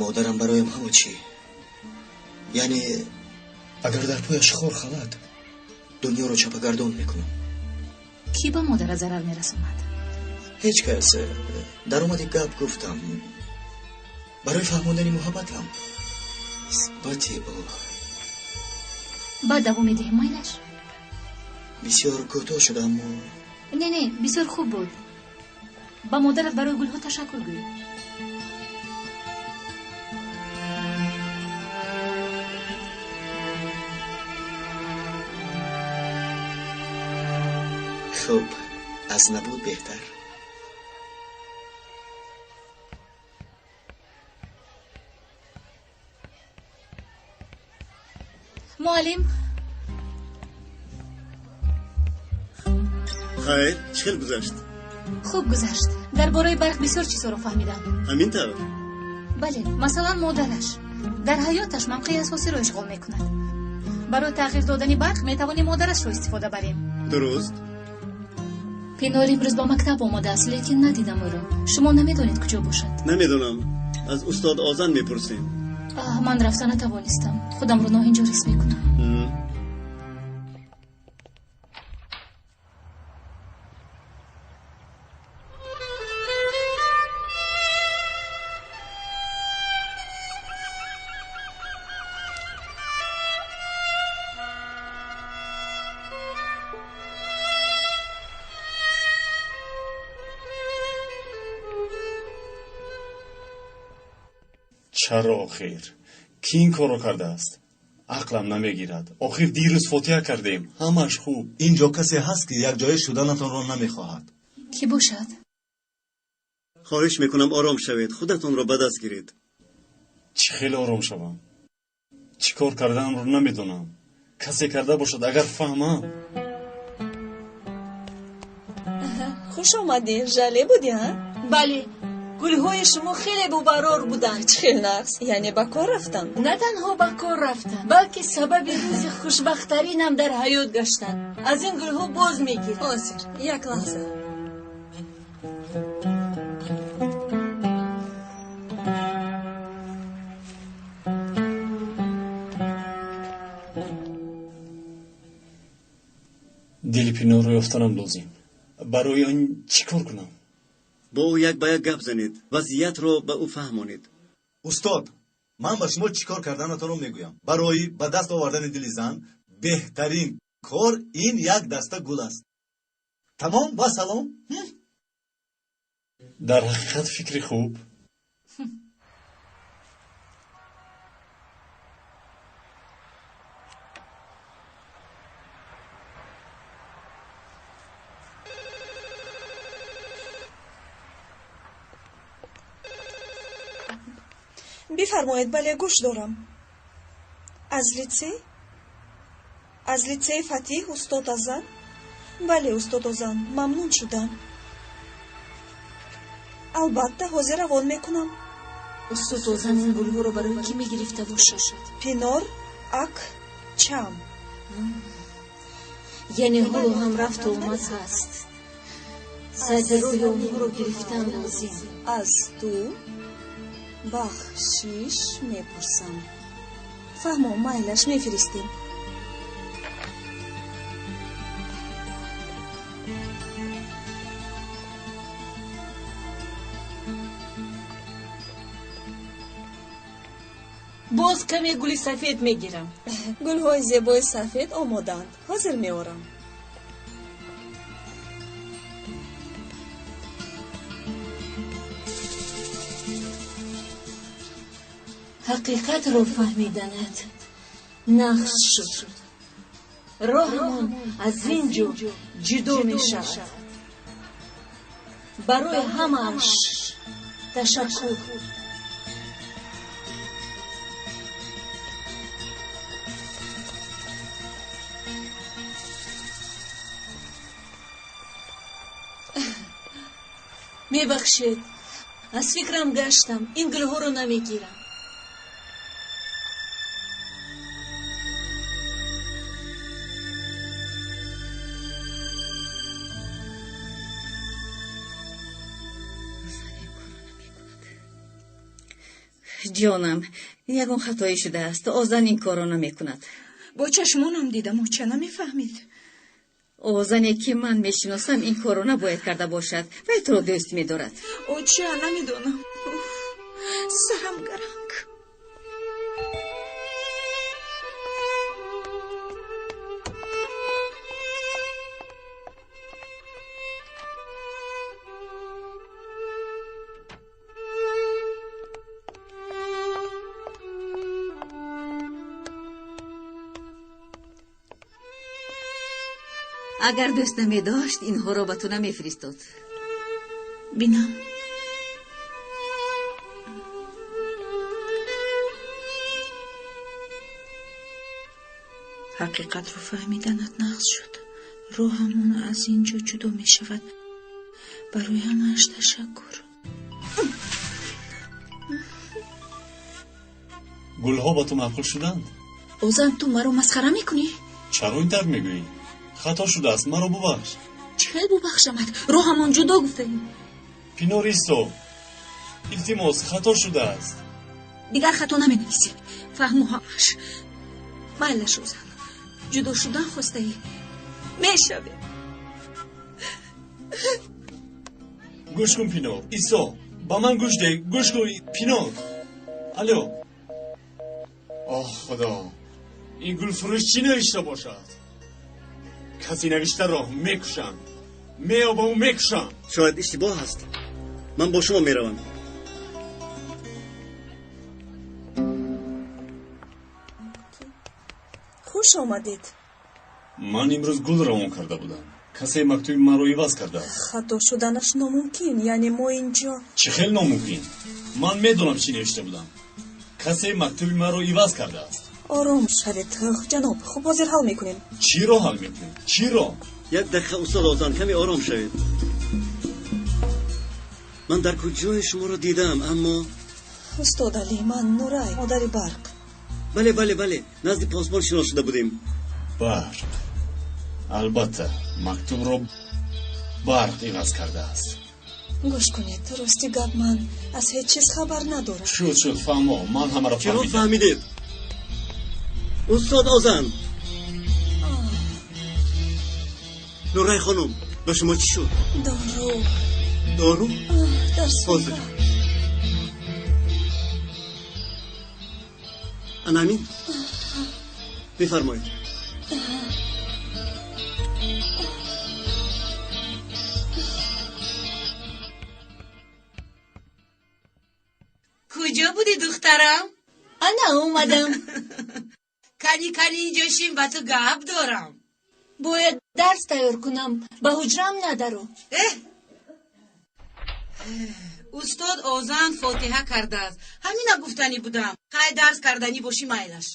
Модарам бароям ҳама чӣ. Яъне агар дар пояш хор халад, дунёро чапагардон мекунам. Кӣ ба модарат зарар мерасонад? Ҳеҷ кас. Даромади гап гуфтам барои фаҳмондани муҳаббатам нисбати ӯ. Баъд давом медиҳем, майлаш? Бисёр кӯтоҳ шуд, аммо Не, не, бисёр хуб буд. Ба модарат барои гулҳо ташаккур гӯй. Хуб, аз набуд беҳтар. Муаллим. Хайр, чӣ хел гузашт? Хуб гузашт. Дар бораи барқ бисёр чизҳоро фаҳмидам. Ҳамин тавр? Бале, масалан, модараш дар ҳаёташ мавқеи асосиро ишғол мекунад. Барои тағйир додани барқ метавонем модарашро истифода барем. Дуруст. Пинор имрӯз ба мактаб омадааст, лекин надидам ӯро. Шумо намедонед куҷо бошад? Намедонам. Аз устод Озан мепурсем. Ман рафта натавонистам. Худамро ноҳинҷор ҳис мекунам. Чаро охир? Кӣ ин корро кардааст? Ақлам намегирад. Охир дирӯз фотиҳа кардем. Ҳамаш хуб. Инҷо касе ҳаст, ки якҷоя шуданатонро намехоҳад. Кӣ бошад? Хоҳиш мекунам, ором шавед, худатонро ба даст гиред. Чӣ хеле ором шавам? Чӣ кор кардаамро намедонам. Касе карда бошад, агар фаҳмам. Хуш омадӣ. Жале будӣ, а? Бале, гулҳои шумо хеле бубарор буданд. Чӣ хел нағз? Яъне ба кор рафтанд? На танҳо ба кор рафтанд, балки сабаби рӯзи хушбахттаринам дар ҳаёт гаштанд. Аз ин гулҳо боз мегирам. Ҳозир, як лаҳза. Дили Пинорро ёфтанам лозим. Барои он чӣ кор кунам? Бо ӯ як ба як гап занед, вазъиятро ба ӯ фаҳмонед. Устод, ман ба шумо чӣ кор карданатонро мегӯям. Барои ба даст овардани дили зан беҳтарин кор ин як даста гул аст. Тамом ва салом. Дар ҳақиқат фикри хуб. Бифармоед, бале, гӯш дорам. Аз литсей? Аз литсеи Фатиҳ, устод Азан? Бале, устод Озан, мамнун шудам. Албатта, ҳозир равон мекунам. Устод Озан ин гулҳоро барои кӣ мегирифта бошад? Пинор ак чам. Яъне ҳоло ҳам рафту омад ҳаст. Сайти роҳи онҳоро гирифтан лозим. Аз ту бахшиш мепурсам. Фаҳмо, майлаш, мефиристем. Боз каме гули сафед мегирам. Гулҳои зебои сафед омодаанд. Ҳозир меорам. Ҳақиқатро фаҳмиданат нағз шуд. Роҳамон аз ин ҷо ҷудо мешавад. Барои ҳамааш ташаккур. Мебахшед, аз фикрам гаштам, ин гулҳоро намегирам. Ҷонам, ягон хатое шудааст. Озан ин корро намекунад. Бо чашмонам дидам, оча намефаҳмид. Озане ки ман мешиносам, ин корро набояд карда бошад. Вай туро дӯст медорад. Оча, намедонам. Сарам гаранг. Агар дӯст намедошт, инҳоро ба ту намефиристод. Бинам. Ҳақиқатро фаҳмиданат нағз шуд. Роҳамон аз ин ҷо ҷудо мешавад. Барои ҳамааш ташаккур. Гулҳо ба ту маъқул шуданд? Озан, ту маро масхара мекунӣ? Чаро ин тавр мегӯӣ? Хато шудааст, маро бубахш. Чӣ хел бубахшамат? Роҳамон ҷудо гуфтаем. Пинор, исто. Илтимос, хато шудааст. Дигар хато наменависӣ. Фаҳму ҳамаш. Майлаш, Озан. Ҷудо шудан хостаӣ? Мешавем. Гӯш кун, Пинор. Исо, ба ман гӯш деҳ. Гӯш кун, Пинор. Алло. Оҳ, Худо. Ин гулфурӯш чӣ навишта бошад? Касе навиштаро мекушам. Меёбаму мекушам. Шояд иштибоҳ аст. Ман бо шумо меравам. Хуш омадед. Ман имрӯз гул равон карда будам. Касе мактуби маро иваз кардааст. Хато шуданаш номумкин, яъне мо инҷо. Чӣ хел номумкин? Ман медонам, чӣ навишта будам. Касе мактуби маро иваз кардааст. Ором шавед, ҷаноб. Хуб, ҳозир ҳал мекунем. Чиро ҳал мекунем? Чиро? Як дақиқа, устод Озан, каме ором шавед. Ман дар куҷое шуморо дидам, аммо Устод Али, ман Нурай, модари Барқ. Бале, бале, бале, назди посбон шинос шуда будем. Барқ. Албатта, мактубро барқ иваз кардааст. Гӯш кунед, рости гап, ман аз ҳеҷ чиз хабар надорам. Шуд, шуд, фаҳмо, ман ҳамаро Чаро фаҳмидам. фаҳмидед? Устод Озан. Нурай хонум, ба шумо чӣ шуд? Дору. Дору? Дар Ҳозир. сумка. Ана ҳамин? Бифармоед. Куҷо будӣ, духтарам? Ана омадам. Кани, кани, инҷо шин, ба ту гап дорам. Бояд дарс тайёр кунам, ба ҳуҷрам надаро. Эҳ, устод Озан фотиҳа кардааст. Ҳамина гуфтанӣ будам. Хай, дарс карданӣ бошӣ, майлаш.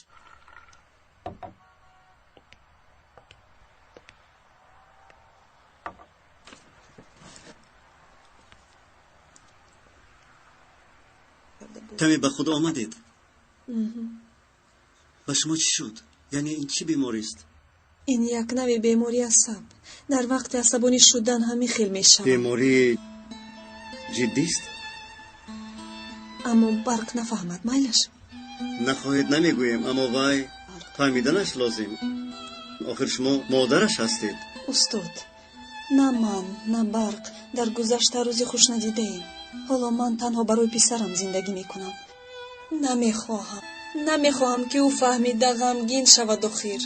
Каме ба худ омадед. Ба шумо чӣ шуд? Яъне ин чӣ беморист? Ин як нави бемории асаб. Дар вақти асабонӣ шудан ҳамин хел мешавад. Бемории ҷиддист? Аммо Барқ нафаҳмад, майлаш. Нахоҳед, намегӯем, аммо вай фаҳмиданаш лозим. Охир шумо модараш ҳастед. Устод, на ман, на Барқ дар гузашта рӯзи хуш надидаем. Ҳоло ман танҳо барои писарам зиндагӣ мекунам. Намехоҳам, намехоҳам, ки ӯ фаҳмида ғамгин шавад охир.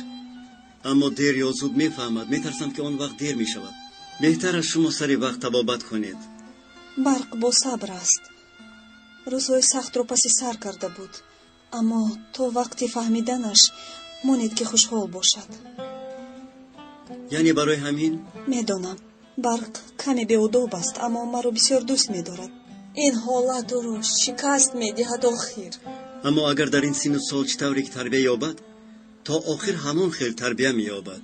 Аммо дер ё зуд мефаҳмад. Метарсам, ки он вақт дер мешавад. Беҳтар аст шумо сари вақт табобат кунед. Барқ босабр аст. Рӯзҳои сахтро паси сар карда буд, аммо то вақти фаҳмиданаш монед, ки хушҳол бошад. Яъне барои ҳамин Медонам, Барқ каме беудоб аст, аммо маро бисёр дӯст медорад. Ин ҳолат ӯро шикаст медиҳад охир. Аммо агар дар ин синну сол чӣ тавре ки тарбия ёбад, то охир ҳамон хел тарбия меёбад.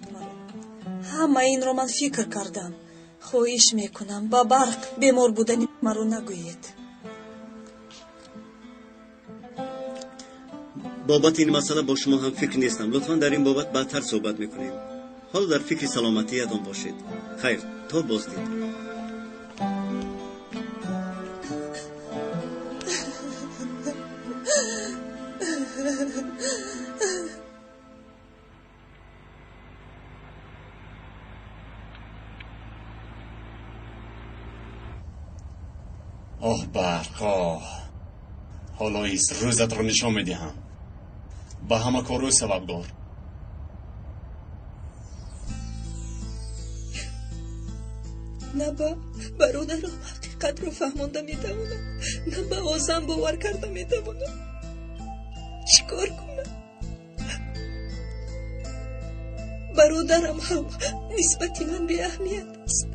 Ҳама инро ман фикр кардам. Хоҳиш мекунам, ба Барқ бемор будани маро нагӯед. Бобати ин масъала бо шумо ҳам фикр нестам. Лутфан дар ин бобат баъдтар суҳбат мекунем. Ҳоло дар фикри саломатиятон бошед. Хайр, то боздид. Оҳ, Барқ, оҳ. Ҳоло ис, рӯзатро нишон медиҳам. Ба ҳама кор ӯ сабабгор. На ба бародарам ҳақиқатро фаҳмонда метавонам, на ба Озан бовар карда метавонам. Чӣ кор кунам? Бародарам ҳам нисбати ман беаҳамият аст.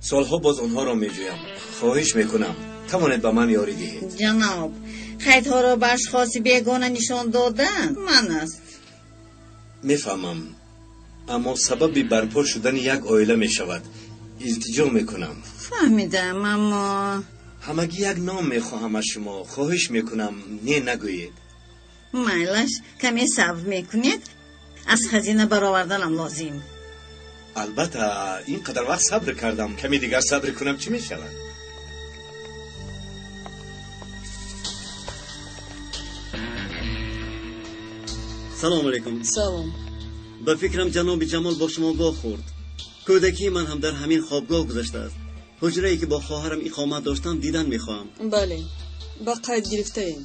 Солҳо боз онҳоро меҷӯям. Хоҳиш мекунам, тавонед ба ман ёрӣ диҳед. Ҷаноб, қайдҳоро ба ашхоси бегона нишон додан ман аст. Мефаҳмам, аммо сабаби барпо шудани як оила мешавад. Илтиҷо мекунам. Фаҳмидам, аммо ҳамагӣ як ном мехоҳам аз шумо. Хоҳиш мекунам, не нагӯед. Майлаш, каме сабр мекунед, аз хазина бароварданам лозим. Албатта, ин қадар вақт сабр кардам, каме дигар сабр кунам чӣ мешавад? Салом алейкум. Салом. Ба фикрам ҷаноби Ҷамол бо шумо вохӯрд. Кӯдакии ман ҳам дар ҳамин хобгоҳ гузаштааст. Ҳуҷрае ки бо хоҳарам иқомат доштам дидан мехоҳам. Бале, ба қайд гирифтаем.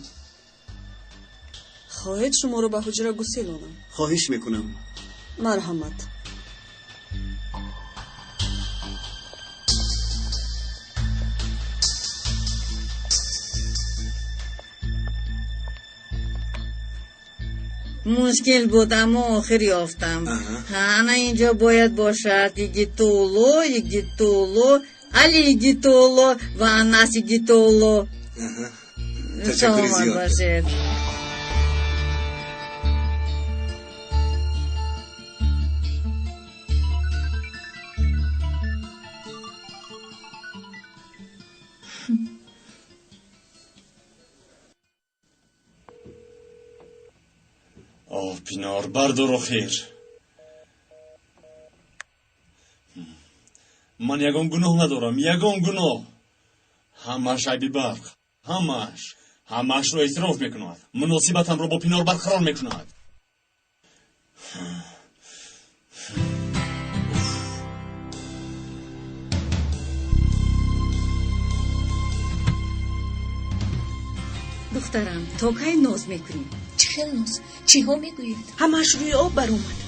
Хоҳед шуморо ба ҳуҷра гуселонам? Хоҳиш мекунам. Марҳамат. Мушкил буд, аммо охир ёфтам. Ана инҷо бояд бошад Игитулло, Игитулло, Али Игитулло ва Анас Игитулло. Ташаккури Саломат зиёд. бошед. Оҳ, Пинор, бардор охир. Ман ягон гуноҳ надорам, ягон гуноҳ. Ҳамааш айби барқ, ҳамааш, ҳамаашро эътироф мекунад. Муносибатамро бо Пинор барқарор мекунад. Духтарам, то кай ноз мекунӣ? Чӣ хел ноз? Чиҳо мегӯед? Ҳамааш рӯи об баромад.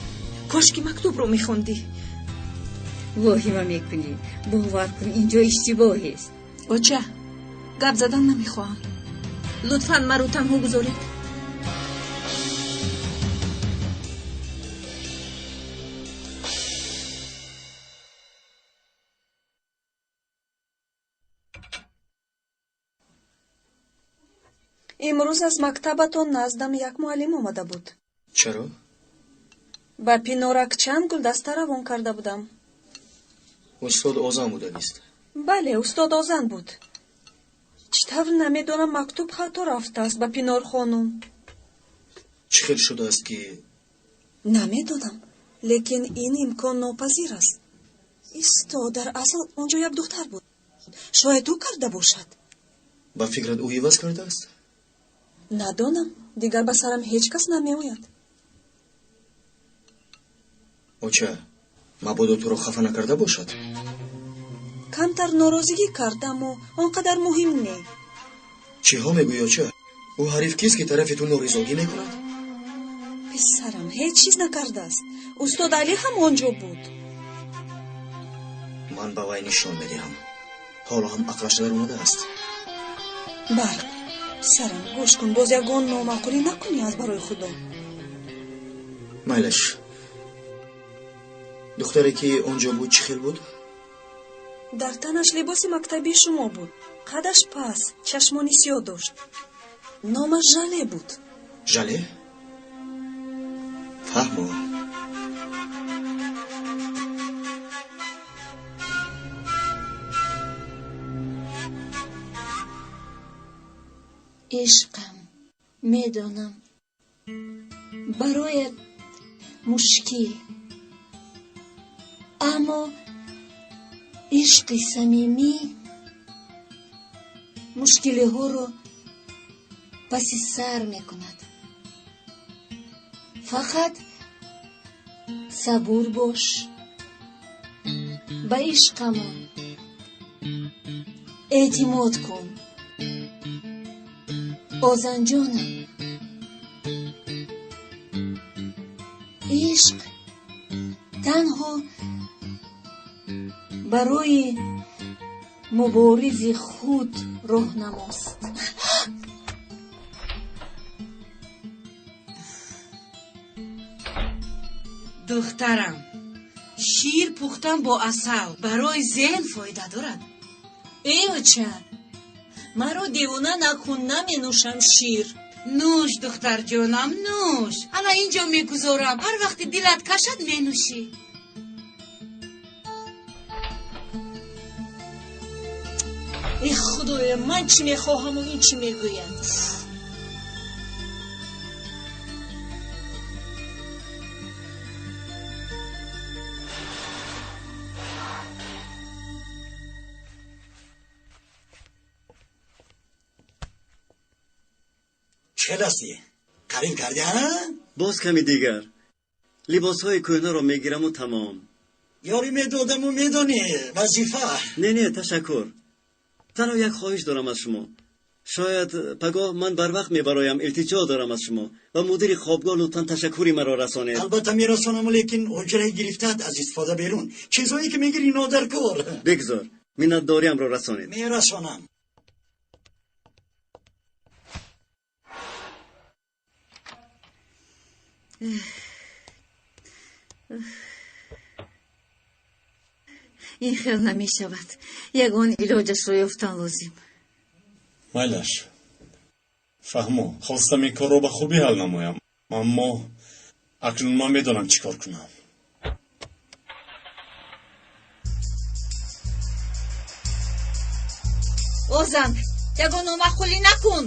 Кошки мактубро мехондӣ. Воҳима мекунӣ. Бовар кун, инҷо иштибоҳест. Оча, гап задан намехоҳам. Лутфан маро танҳо гузоред. Имрӯз аз мактабатон наздам як муаллим омада буд. Чаро? Ба Пинорак чанд гулдаста равон карда будам. Устод Озан будагист. Бале, устод Озан буд. Чӣ тавр намедонам, мактуб хато рафтааст ба Пинор хонум. Чӣ хел шудааст ки Намедонам, лекин ин имкон нопазир аст. Исто, дар асл он ҷо як духтар буд. Шояд ӯ карда бошад. Ба фикрат ӯ иваз кардааст? Надонам, дигар ба сарам ҳеҷ кас намеояд. Оча, мабодо туро хафа накарда бошад? Камтар норозигӣ кард, аммо он қадар муҳим не. Чиҳо мегӯӣ, оча? Ӯ ҳариф кист, ки тарафи ту норизогӣ мекунад? Писарам ҳеҷ чиз накардааст. Устод Алӣ ҳам он ҷо буд. Ман ба вай нишон медиҳам. Ҳоло ҳам ақлаш даромадааст. Барқ, писарам, гӯш кун, боз ягон номаъқулӣ накунӣ аз барои Худо. Майлаш. Духтаре ки он ҷо буд чӣ хел буд? Дар танаш либоси мактабии шумо буд. Қадаш паст, чашмони сиёҳ дошт. Номаш Жале буд. Жале? Фаҳмо. Ишқам, медонам, бароят мушкил, аммо ишқи самимӣ мушкилиҳоро паси сар мекунад. Фақат сабур бош, ба ишқамон эътимод кун. Озанҷонам, ишқ танҳо барои муборизи худ роҳнамост. Духтарам, шир пухтан бо асал барои зеҳн фоида дорад. Эй оча, маро девона накун, наменӯшам шир. Нӯш, духтарҷонам, нӯш. Ана инҷо мегузорам, ҳар вақти дилат кашад менӯшӣ. Эй худоё, ман чӣ мехоҳаму ин чӣ мегӯяд? Чӣ ҳастӣ? Қарин кардӣ, ҳа? Боз ками дигар. Либосҳои кӯҳнаро мегираму тамом. Ёрӣ медодаму медонӣ, вазифа. Не, не, ташаккур. Танҳо як хоҳиш дорам аз шумо. Шояд пагоҳ ман барвақт мебароям, илтиҷо дорам аз шумо. Ба мудири хобгоҳ лутфан ташаккури маро расонед. Албатта мерасонам, лекин ҳуҷраи гирифтаат аз истифода берун. Чизҳое ки мегирӣ нодаркор. Бигзор, миннатдориамро расонед. Мерасонам. Ин хел намешавад. Ягон илоҷашро ёфтан лозим. Майлаш, фаҳмо, хостам ин корро ба хубӣ ҳал намоям, аммо акнун ман медонам чӣ кор кунам. Озан, ягон номаъқулӣ накун.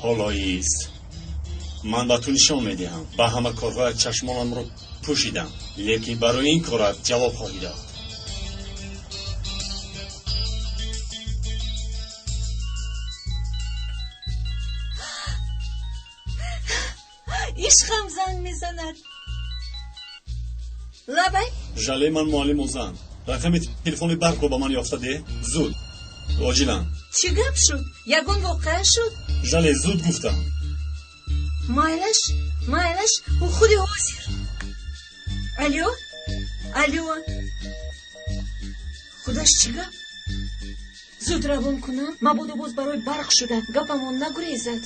Ҳоло ист, ман ба ту нишон медиҳам. Ба ҳама корҳоят чашмонамро пӯшидам, лекин барои ин корат ҷавоб хоҳӣ дод. Ишқам занг мезанад. Лабай. Жале, ман муаллим Озан. Рақами телефони барқро ба ман ёфта деҳ, зуд, оҷилан. Чӣ гап шуд? Ягон воқеа шуд? Жале, зуд гуфтам. Майлаш, майлаш, худи ҳозир. Алё, алё. Худаш чӣ гап? Зуд равон кунам, мабодо боз барои барқ шуда гапамон нагурезад.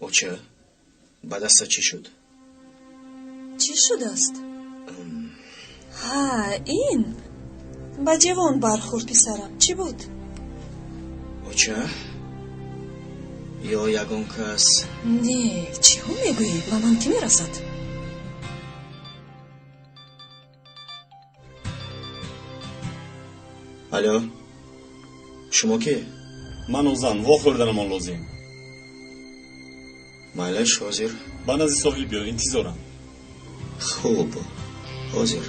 Оча, ба дастат чӣ шуд? Чӣ шудааст? Ҳа, ин ба ҷавон бархӯрд, писарам. Чӣ буд? Оча, ё ягон кас? Не, чиҳо мегӯӣ? Ба ман кӣ мерасад? Алё, шумо ки? Ман Озан, вохӯрданамон лозим. Майлаш, ҳозир. Ба назди соҳил биё, интизорам. Хуб, ҳозир.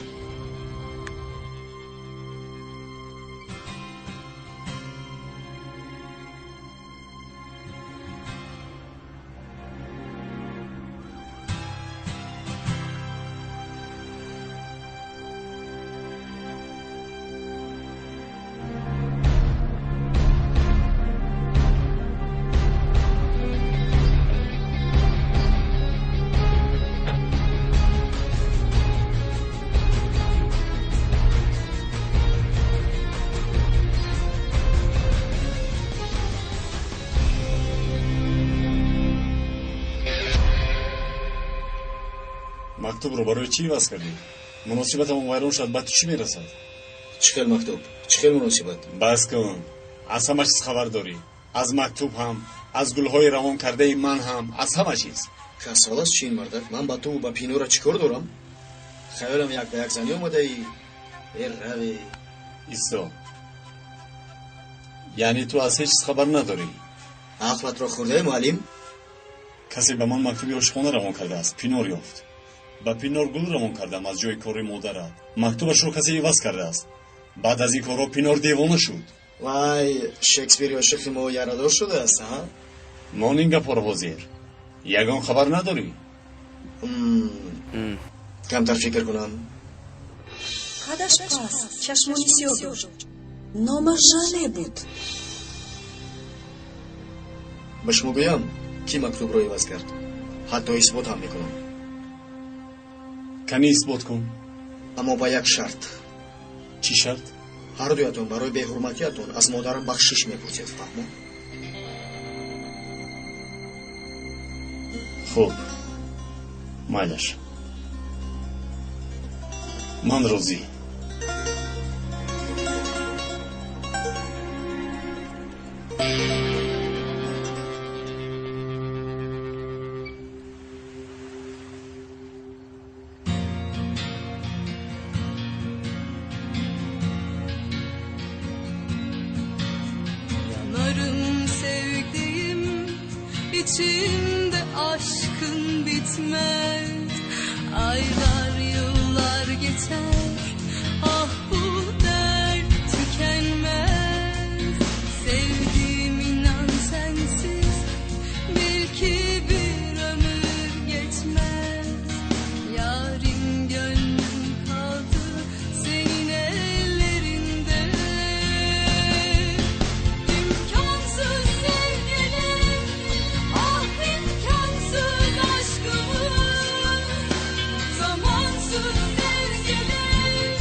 Мактубро барои чӣ иваз кардӣ? Муносибатамон вайрон шуд, ба ту чӣ мерасад? Чӣ хел мактуб? Чӣ хел муносибат? Бас кун. Аз ҳама чиз хабар дорӣ. Аз мактуб ҳам, аз гулҳои равон кардаи ман ҳам, аз ҳама чиз. Касал аст чӣ ин мардак? Ман ба ту ба Пинора чӣ кор дорам? Хаёлам як ба як занӣ омадаӣ. Э раве. Исо, яъне ту аз ҳеҷ чиз хабар надорӣ? Ақлатро хӯрдаи, муаллим? Касе ба ман мактуби ошиқона равон кардааст. Пинор ёфт. Ба Пинор гул равон кардам аз ҷои кори модарат. Мактубашро касе иваз кардааст. Баъд аз ин корҳо Пинор девона шуд. Вай, Шекспири ошиқи мо ярадор шудааст, ҳа? Мон ин гапҳоро ҳозир. Ягон хабар надорӣ? Камтар фикр кунам. Қадаш паст, чашмони сиёҳ дошт. Номаш Жале буд. Ба шумо гӯям, кӣ мактубро иваз кард? Ҳатто исбот ҳам мекунам. Кани исбот кун. Аммо ба як шарт. Чӣ шарт? Ҳар дуятон барои беҳурматиятон аз модарам бахшиш мепурсед, фаҳмо? Хуб, майлаш, ман розӣ. Yanarım sevdiğim, içimde aşkın bitmez. Aylar yıllar geçer, ah bu dert tükenmez. Sevdiğim inan sensiz, bil ki bir ömür geçmez. Yarim gönlüm kaldı senin ellerinde. İmkansız sevgilim, ah imkansız aşkımız. Zamansız sevgilim,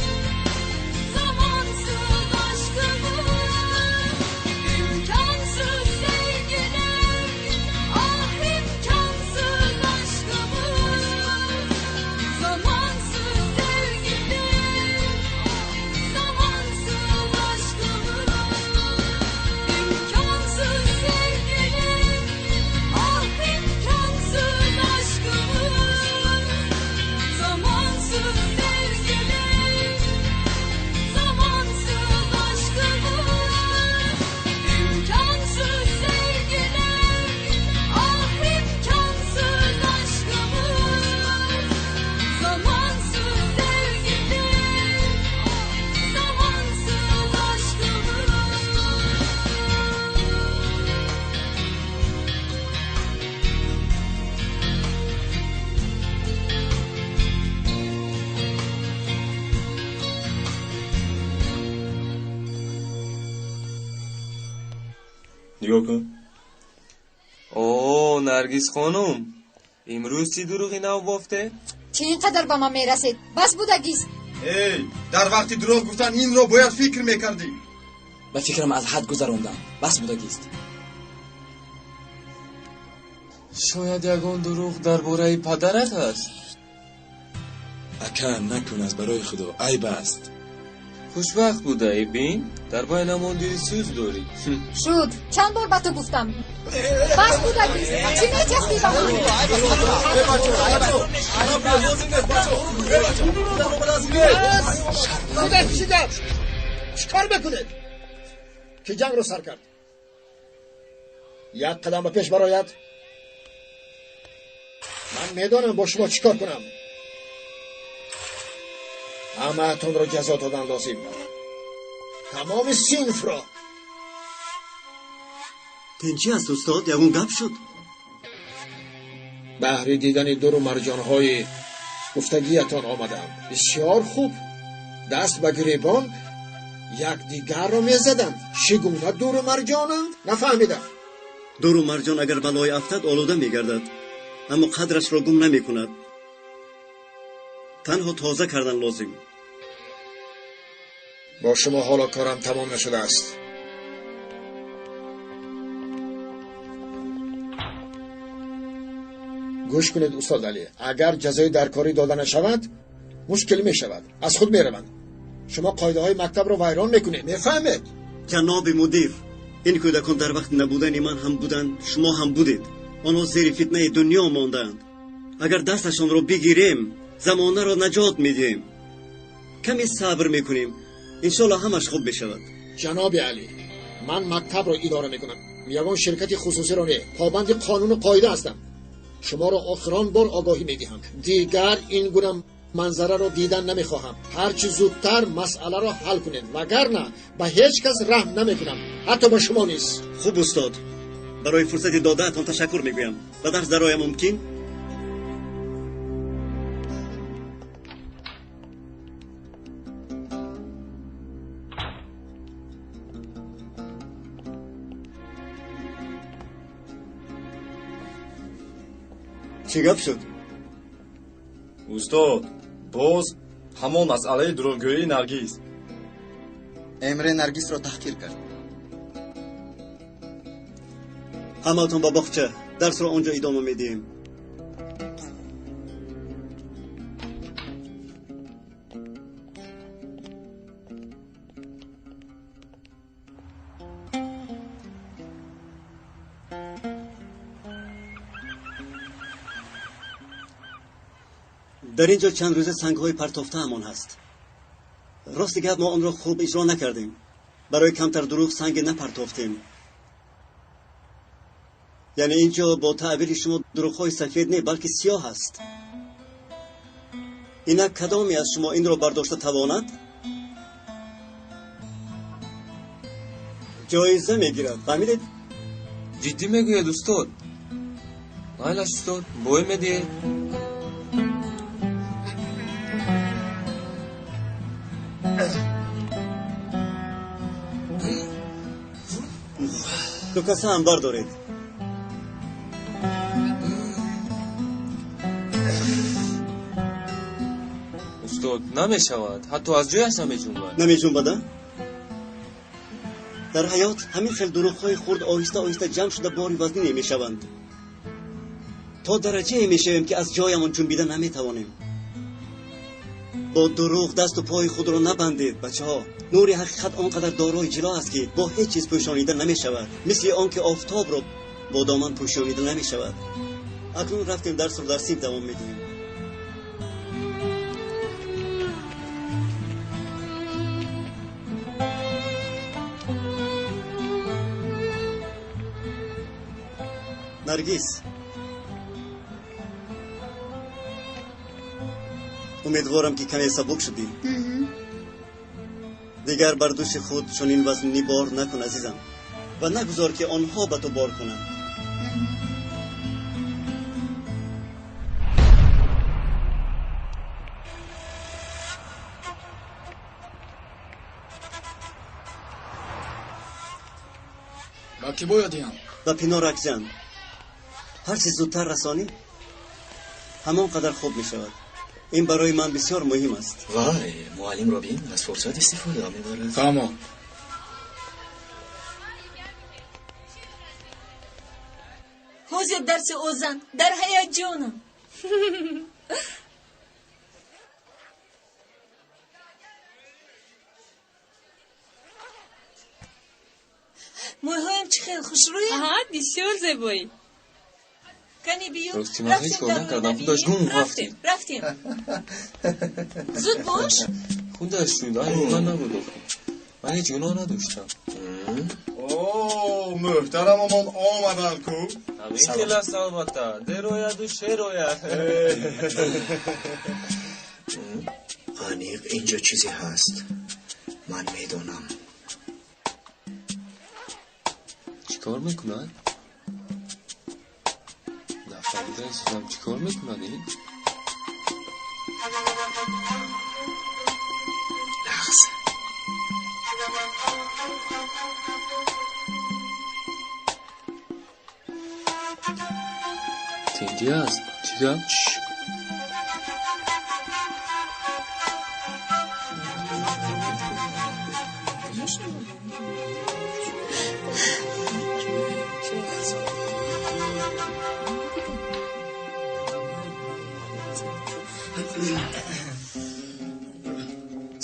zamansız aşkımız. İmkansız sevgilim, ah imkansız aşkımız. Zamansız sevgilim, zamansız aşkımız. İmkansız sevgilim, ah imkansız aşkımız. Zamansız sevgilim, zamansız aşkımız. İmkansız sevgilim, ah imkansız aşkımız. Zamansız sevgilim, zamansız aşkımız. Нигоҳ кун. О, Наргиз хонум, имрӯз чӣ дурӯғи нав бофте? Чӣ ин қадар ба ман мерасед? Бас будагист. Эй, дар вақти дурӯғ гуфтан инро бояд фикр мекардӣ. Ба фикрам аз ҳад гузарондам. Бас будагист. Шояд ягон дурӯғ дар бораи падарат аст? Ака, накун, аз барои худо, айб аст. Хушбахт будаӣ, бин, дар байнамон дили сӯз дорӣ. Шуд. Чанд бор ба ту гуфтам. Бас будагист. Чӣ мечаспӣ ба ман? Худат чӣ гап? Чӣ кор мекунед? Ки ҷангро сар кард? Як қадам ба пеш барояд. Ман медонам бо шумо чӣ кор кунам. Ҳамаатонро ҷазо додан лозим. Тамоми синфро. Тинчӣ аст, устод? Ягон гап шуд? Баҳри дидани дуру марҷонҳои гуфтагиятон омадам. Бисёр хуб. Даст ба гиребон якдигарро мезаданд. Чӣ гуна дуру марҷонанд? Нафаҳмидам. Дуру марҷон агар балое афтад, олуда мегардад, аммо қадрашро гум намекунад. Танҳо тоза кардан лозим. Бо шумо ҳоло корам тамом нашудааст. Гӯш кунед, устод Алӣ, агар ҷазои даркорӣ дода нашавад, мушкил мешавад. Аз худ мераванд. Шумо қоидаҳои мактабро вайрон мекунед, мефаҳмед? Ҷаноби мудир, ин кӯдакон дар вақти набудани ман ҳам буданд, шумо ҳам будед. Онҳо зери фитнаи дунё мондаанд. Агар дасташонро бигирем, замонаро наҷот медиҳем. Каме сабр мекунем, иншоалло ҳамаш хуб мешавад. Ҷаноби Алӣ, ман мактабро идора мекунам, ягон ширкати хусусиро не. Побанди қонуну қоида ҳастам. Шуморо охирон бор огоҳӣ медиҳам. Дигар ин гуна манзараро дидан намехоҳам. Ҳарчи зудтар масъаларо ҳал кунед, вагарна ба ҳеҷ кас раҳм намекунам, ҳатто ба шумо низ. Хуб, устод, барои фурсати додаатон ташаккур мегӯям. Ба дарс дароям мумкин? Чӣ гап шуд? Устод, боз ҳамон масъалаи дурӯғгӯии Наргиз. Эмре Наргизро таҳқир кард. Ҳамаатон ба боғча, дарсро он ҷо идома медиҳем. Дар ин ҷо чанд рӯза сангҳои партофтаамон ҳаст. Рости гап, мо онро хуб иҷро накардем. Барои камтар дурӯғ санге напартофтем. Яъне ин ҷо бо таъбири шумо дурӯғҳои сафед не, балки сиёҳ аст. Инак кадоме аз шумо инро бардошта тавонад, ҷоиза мегирад. Фаҳмидед? Ҷиддӣ мегӯяд, устод? Майлаш, устод, бой медиҳед. Ду каса ҳам бардоред. Устод, намешавад, ҳатто аз ҷояш намеҷунбад. Намеҷунбада? Дар ҳаёт ҳамин хел дурӯғҳои хурд оҳиста оҳиста ҷамъ шуда бори вазнине мешаванд, то дараҷае мешавем, ки аз ҷоямон ҷунбида наметавонем. Бо дурӯғ дасту пои худро набандед, бачаҳо. Нури ҳақиқат он қадар дорои ҷило аст, ки бо ҳеҷ чиз пӯшонида намешавад, мисли он ки офтобро бо доман пӯшонида намешавад. Акнун рафтем, дарсро дар синф давом медиҳем. Наргиз, умедворам, ки каме сабук шудӣ. Дигар бар дӯши худ чунин вазнинӣ бор накун, азизам, ва нагузор, ки онҳо ба ту бор кунанд. Ба кӣ бояд диҳам? Ба Пиноракҷан. Ҳарчи зудтар расонӣ, ҳамон қадар хуб мешавад. Ин барои ман бисёр муҳим аст. Вай, муаллимро бин, аз фурсат истифода мебарад. Фаҳмо. Ҳозир дарси озан, дар ҳаяҷонам. Мӯйҳоям чӣ хел хушрӯям? Аҳа, бисёр зебоӣ. Кани биё. Рости, ман ҳеҷ кор накардам, худаш гум рафтем. Рафтем, зуд бош. Худаш шуд, айби ман набуд охи. Ман ҳеҷ гуноҳ надоштам. О, муҳтарамамон омаданд ку. Ҳамин хел аст, албатта, дер ояду шер ояд. Аниқ инҷо чизе ҳаст, ман медонам. Чӣ кор мекунад? Нафаҳмида истодам, чӣ кор мекунад ин? Нағз. Тинҷӣ аст? Чӣ гап?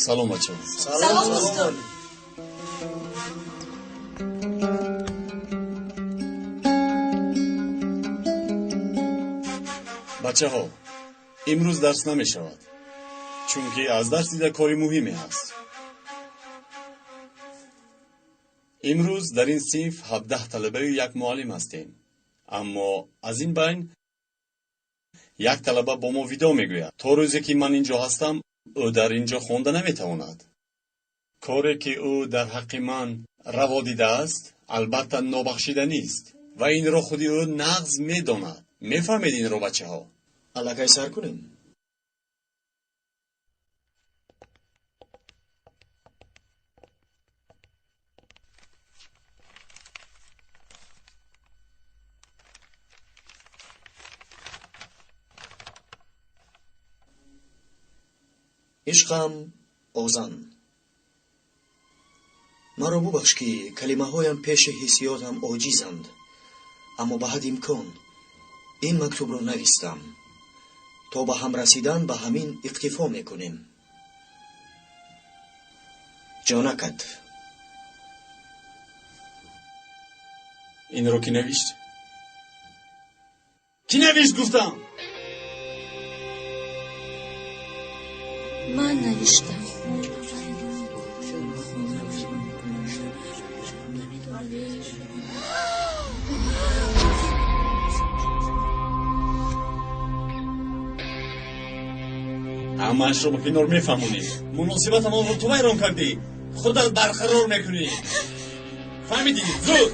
Салом, бачаҳо. Салом, устод. Бачаҳо, имрӯз дарс намешавад, чунки аз дарс дида кори муҳиме ҳаст. Имрӯз дар ин синф 17 талабаю як муаллим ҳастем, аммо аз ин байн як талаба бо мо видоъ мегӯяд. То рӯзе ки ман ин ҷо ҳастам, ӯ дар ин ҷо хонда наметавонад. Коре ки ӯ дар ҳаққи ман раво дидааст, албатта нобахшиданист ва инро худи ӯ нағз медонад. Мефаҳмед инро, бачаҳо? Аллакай сар кунем. Ишқам Озан, маро бубахш, ки калимаҳоям пеши ҳиссиётам оҷизанд, аммо ба ҳад имкон ин мактубро навистам. То ба ҳам расидан ба ҳамин иқтифо мекунем. Ҷонакат. Инро кӣ навишт? Кӣ навишт, гуфтам? Ман навиштам. Ҳамаашро ба Пинор мефаҳмонӣ. Муносибатамонро ту вайрон кардӣ, худат барқарор мекунӣ, фаҳмидӣ? Зуд!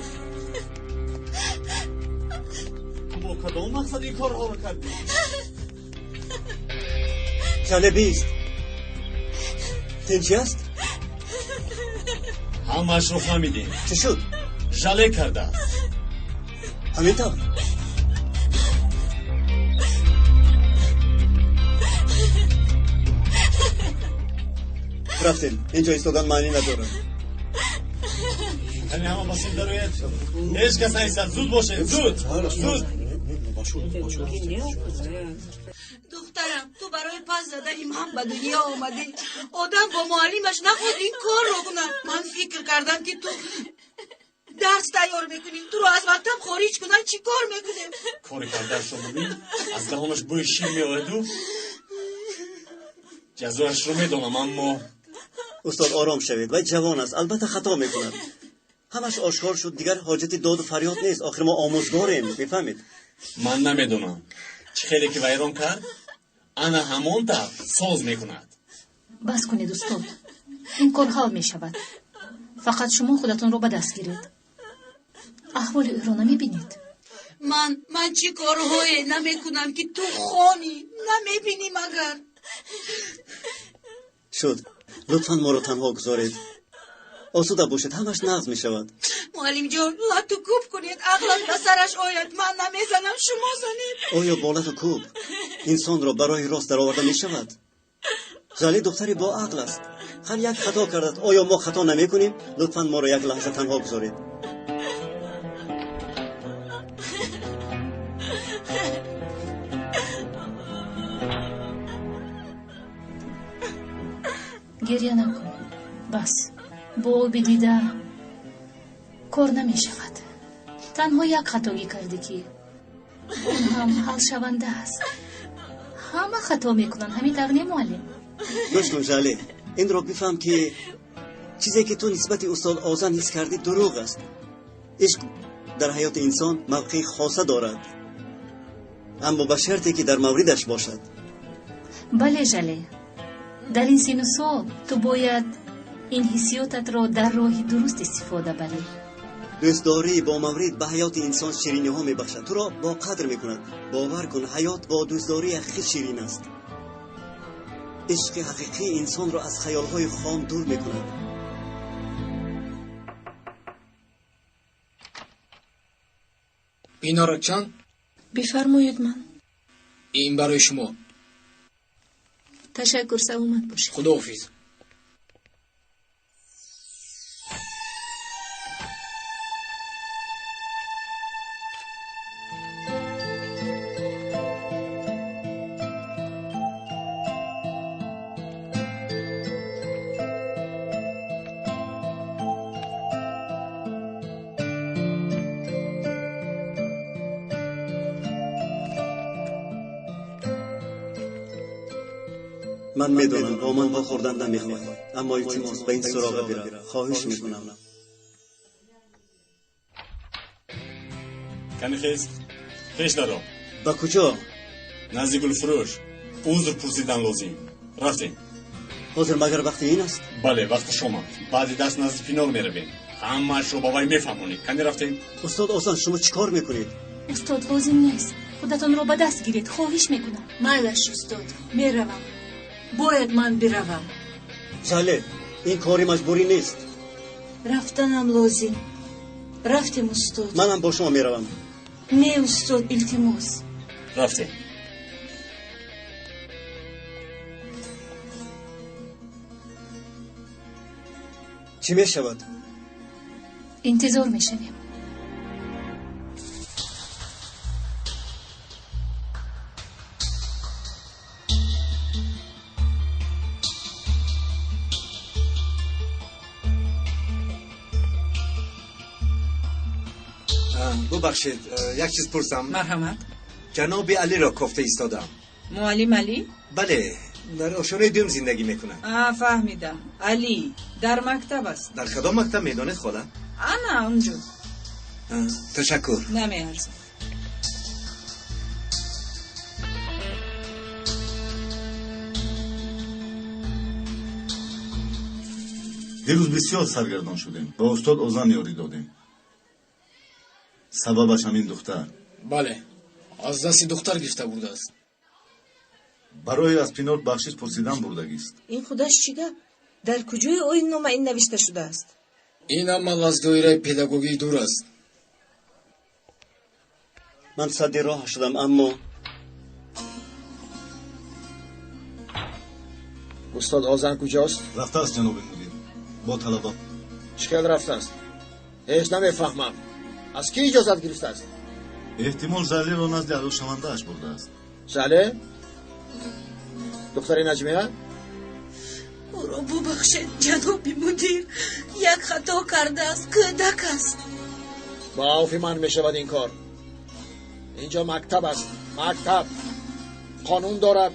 Ту бо кадом мақсад ин корҳоро кардӣ? Жале, бист. Тинчӣ аст? Ҳамаашро фаҳмидем. Чӣ шуд? Жале кардааст. Ҳамин тавр? Рафтем, инҷо истодан маънӣ надорад. Кани, ҳама ба син дарояд, ҳеҷ кас наистад. Зуд бошед, зуд, зуд! Духтарам, ту барои пас задани ман ба дунё омадӣ. Одам бо муаллимаш наход ин корро кунад. Ман фикр кардам, ки ту дарс тайёр мекунӣ. Туро аз мактаб хориҷ кунанд, чӣ кор мекунем? Кори кардаашро бубин, аз даҳонаш бӯи шир меояду. Ҷазояшро медонам, аммо Устод, ором шавед, вай ҷавон аст, албатта хато мекунад. Ҳамаш ошкор шуд, дигар ҳоҷати доду фарёд нест. Охир мо омӯзгорем, мефаҳмед? Ман намедонам, чӣ хеле ки вайрон кард, ана ҳамон тавр соз мекунад. Бас кунед, устод, ин кор ҳал мешавад. Фақат шумо худатонро ба даст гиред. Аҳволи ӯро намебинед? Ман чӣ корҳое намекунам, ки ту хонӣ, намебинӣ магар? Шуд, лутфан моро танҳо гузоред. Осуда бошед, ҳамаш нағз мешавад. Муаллимҷон, лату кӯб кунед, ақлаш ба сараш ояд. Ман намезанам, шумо занед. Оё бо лату кӯб инсонро ба роҳи рост дароварда мешавад? Жале духтари боақл аст. Ҳар як хато кардааст, оё мо хато намекунем? Лутфан моро як лаҳза танҳо гузоред. Гирья накун, бас. Бо оби дида кор намешавад. Танҳо як хатогӣ кардӣ, ки он ҳам ҳалшаванда аст. Ҳама хато мекунанд, ҳамин тавр не, муаллим? Гӯш кун, Жале, инро бифаҳм, ки чизе ки ту нисбати устод Озан ҳис кардӣ, дурӯғ аст. Ишқ дар ҳаёти инсон мавқеи хоса дорад, аммо ба шарте ки дар мавридаш бошад. Бале, Жале, дар ин сину сол ту бояд ин ҳиссиётатро дар роҳи дуруст истифода барӣ. Дӯстдорӣ бо маврид ба ҳаёти инсон шириниҳо мебахшад, туро боқадр мекунад. Бовар кун, ҳаёт бо дӯстдории ҳақиқӣ ширин аст. Ишқи ҳақиқӣ инсонро аз хаёлҳои хом дур мекунад. Пиноракчан. Бифармоед, ман. Ин барои шумо. Ташаккур, саломат бошед. Худоҳофиз. Ман медонам, бо ман вохӯрдан намехоҳӣ, аммо илтимос, ба ин суроға бирав, хоҳиш мекунам. Кани, хез, пеш даро. Ба куҷо? Назди гулфурӯш, узр пурсидан лозим. Рафтем. Ҳозир магар вақти ин аст? Бале, вақташ омад. Баъди дарс назди Пинор меравем, ҳамаашро ба вай мефаҳмонӣ. Кани, рафтем. Устод Осон, шумо чӣ кор мекунед? Устод, лозим нест, худатонро ба даст гиред, хоҳиш мекунам. Майлаш, устод, меравам. Бояд ман биравам. Жале, ин кори маҷбурӣ нест. Рафтанам лозим. Рафтем, устод. Манам бо шумо меравам. Не, устод, илтимос. Рафтем. Чӣ мешавад? Интизор мешавем. Бубахшед, як чиз пурсам. Марҳамат. Ҷаноби Алиро кофта истодам. Муаллим Алӣ? Бале, дар ошёнаи дуюм зиндагӣ мекунад. А, фаҳмидам. Алӣ дар мактаб аст. Дар кадом мактаб медонед, хола? Ана онҷо. Ташаккур. Намеарзад. Дирӯз бисёр саргардон шудем, ба устод Озан ёрӣ додем. Сабабаш ҳамин духтар. Бале, аз дасти духтар гирифта бурдааст. Барои аз Пинор бахшиш пурсидан бурдагист. Ин худаш чӣ гап? Дар куҷои оиннома ин навишта шудааст? Ин амал аз доираи педагогӣ дур аст. Ман садди роҳ шудам, аммо устод Озан куҷост? Рафтааст, ҷаноби мудир, бо талаба. Чӣ хел рафтааст? Ҳеҷ намефаҳмам. Аз кӣ иҷозат гирифтааст? Эҳтимол Жалеро назди арӯсшавандааш бурдааст. Жале? Духтари Наҷмия? Ӯро бубахшед, ҷаноби мудир. Як хато кардааст, кӯдак аст. Ба авфи ман мешавад ин кор. Инҷо мактаб аст, мактаб. Қонун дорад,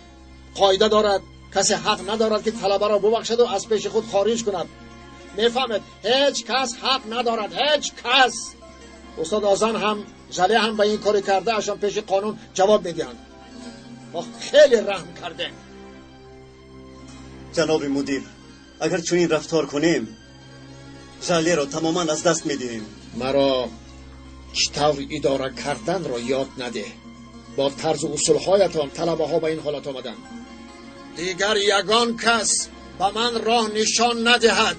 қоида дорад. Касе ҳақ надорад, ки талабаро бубахшаду аз пеши худ хориҷ кунад. Мефаҳмед? Ҳеҷ кас ҳақ надорад, ҳеҷ кас. Устод Озан ҳам, Жале ҳам ба ин кори кардаашон пеши қонун ҷавоб медиҳанд. Мо хеле раҳм кардем. Ҷаноби мудир, агар чунин рафтор кунем, Жалеро тамоман аз даст медиҳем. Маро чӣ тавр идора карданро ёд надеҳ. Бо тарзу усулҳоятон талабаҳо ба ин ҳолат омаданд. Дигар ягон кас ба ман роҳ нишон надиҳад.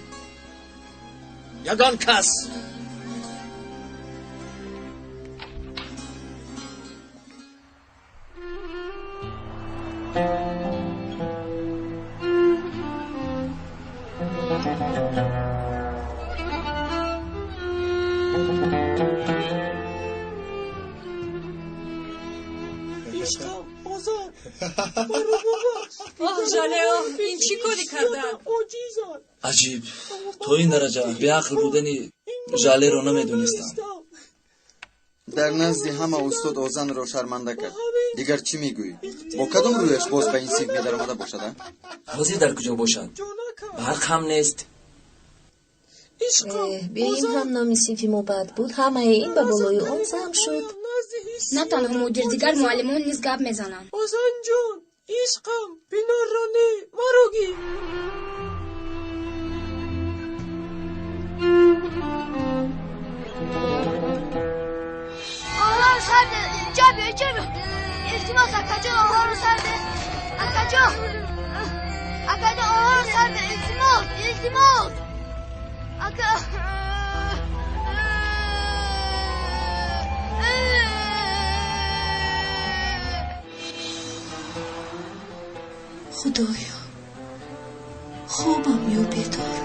Ягон кас. Оҳ, Жале, оҳ, ин чӣ корӣ кардаам? Аҷиб, то ин дараҷа беақл будани Жалеро намедонистам. Дар назди ҳама устод Озанро шарманда кард. Дигар чӣ мегӯӣ? Бо кадом рӯяш боз ба ин синф медаромада бошад, а? Ҳозир дар куҷо бошад? Барқ ҳам нест. Бе ин ҳам номи синфи мо бад буд. Ҳамаи ин ба болои он зам шуд. На танҳо мудир, дигар муаллимон низ гап мезананд. Озанҷон, ишқам, Пинорро не, маро гир. Онҳоро сар де, инҷо биё, инҷо биё. Илтимос, акаҷон, онҳоро сар де. Акаҷон, акаҷон, онҳоро сар де. Илтимос, илтимос. Ака. Худоё, хобам ё бедор?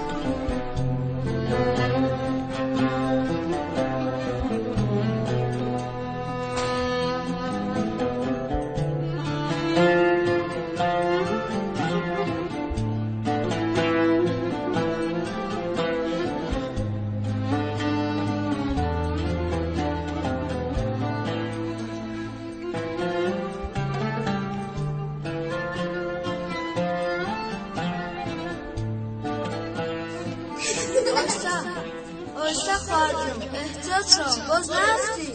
Оҳиста, хоҳарҷон, эҳтиёт шав, боз наафтӣ.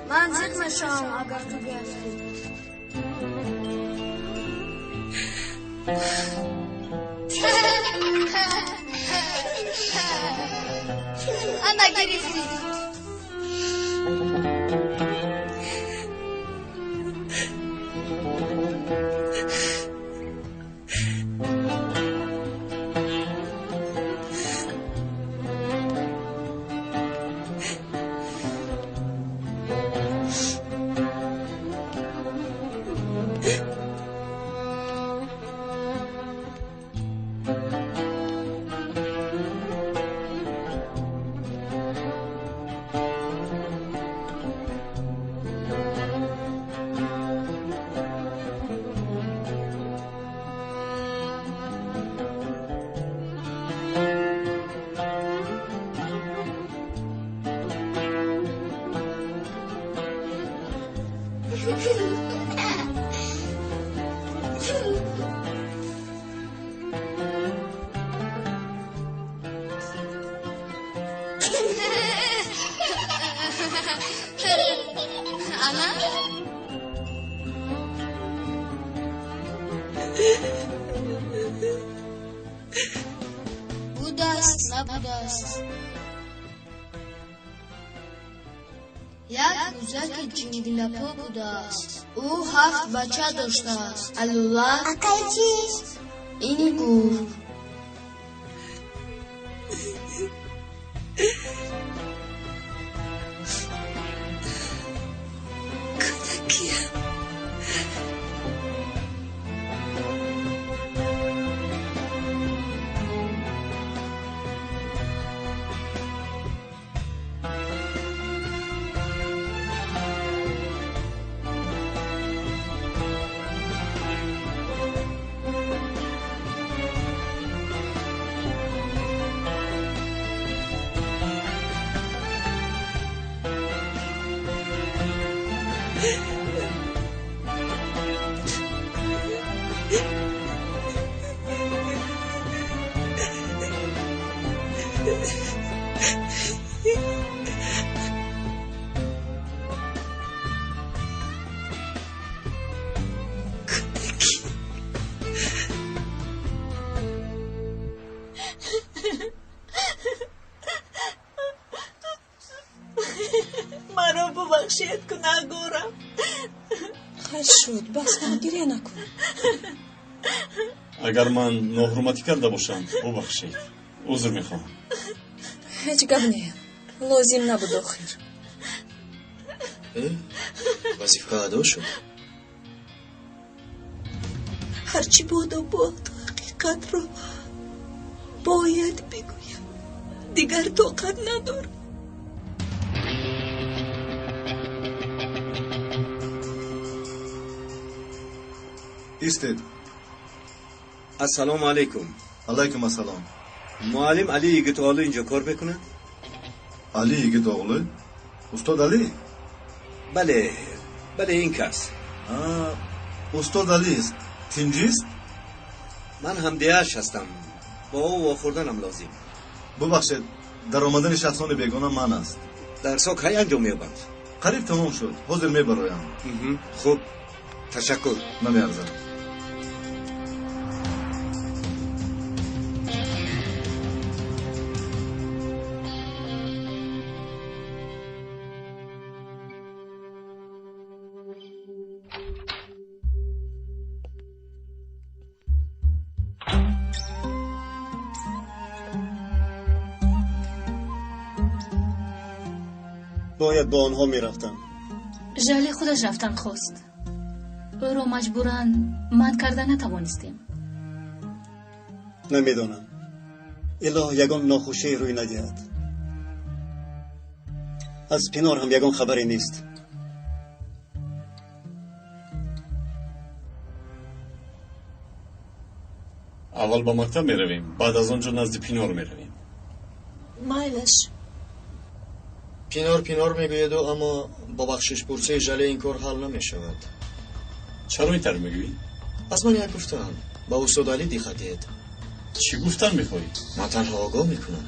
Ман зиқ мешавам, агар ту биафтӣ. Ана гирифтӣ. Будааст, набудааст, як бузаки ҷингилапо будааст. Ӯ ҳафт бача доштааст. Алула, Акай чист? Ин гург. Кӯдакиям. Маро бубахшед, гунаҳгорам. Хайр шуд, бас кун, гиря накун. Агар ман ноҳурматӣ карда бошам, бубахшед, узр мехоҳам. Ҳеҷ гап не, лозим набуд охир. Вазифа адо шуд. Ҳарчи бодо бод, ҳақиқатро бояд бигӯям. Дигар тоқат надорам. Истед. Ассалому алайкум. Алайкум ассалом. Муаллим Али Йигитоғлу инҷо кор мекунад? Али Йигитоғлу? Устод Али? Бале, бале, ин кас. Устод Алист. Тинҷист? Ман ҳамдеҳаш ҳастам. Бо ӯ вохӯрданам лозим. Бубахшед, даромадани шахсони бегона манъ аст. Дарсҳо кай анҷом меёбанд? Қариб тамом шуд. Ҳозир мебароям. Хуб, ташаккур. Намеарзад. Бояд бо онҳо мерафтам. Жале худаш рафтан хост. Ӯро маҷбуран манъ карда натавонистем. Намедонам. Илоҳ ягон нохушие рӯй надиҳад. Аз Пинор ҳам ягон хабаре нест. Аввал ба мактаб меравем, баъд аз он ҷо назди Пинор меравем. Майлаш. Пинор пинор мегӯяду, аммо бо бахшишпурсии Жале ин кор ҳал намешавад. Чаро ин тавр мегӯӣ? Аз ман як гуфтаам. Ба устод Али диққат диҳед. Чӣ гуфтан мехоҳӣ? Ман танҳо огоҳ мекунам.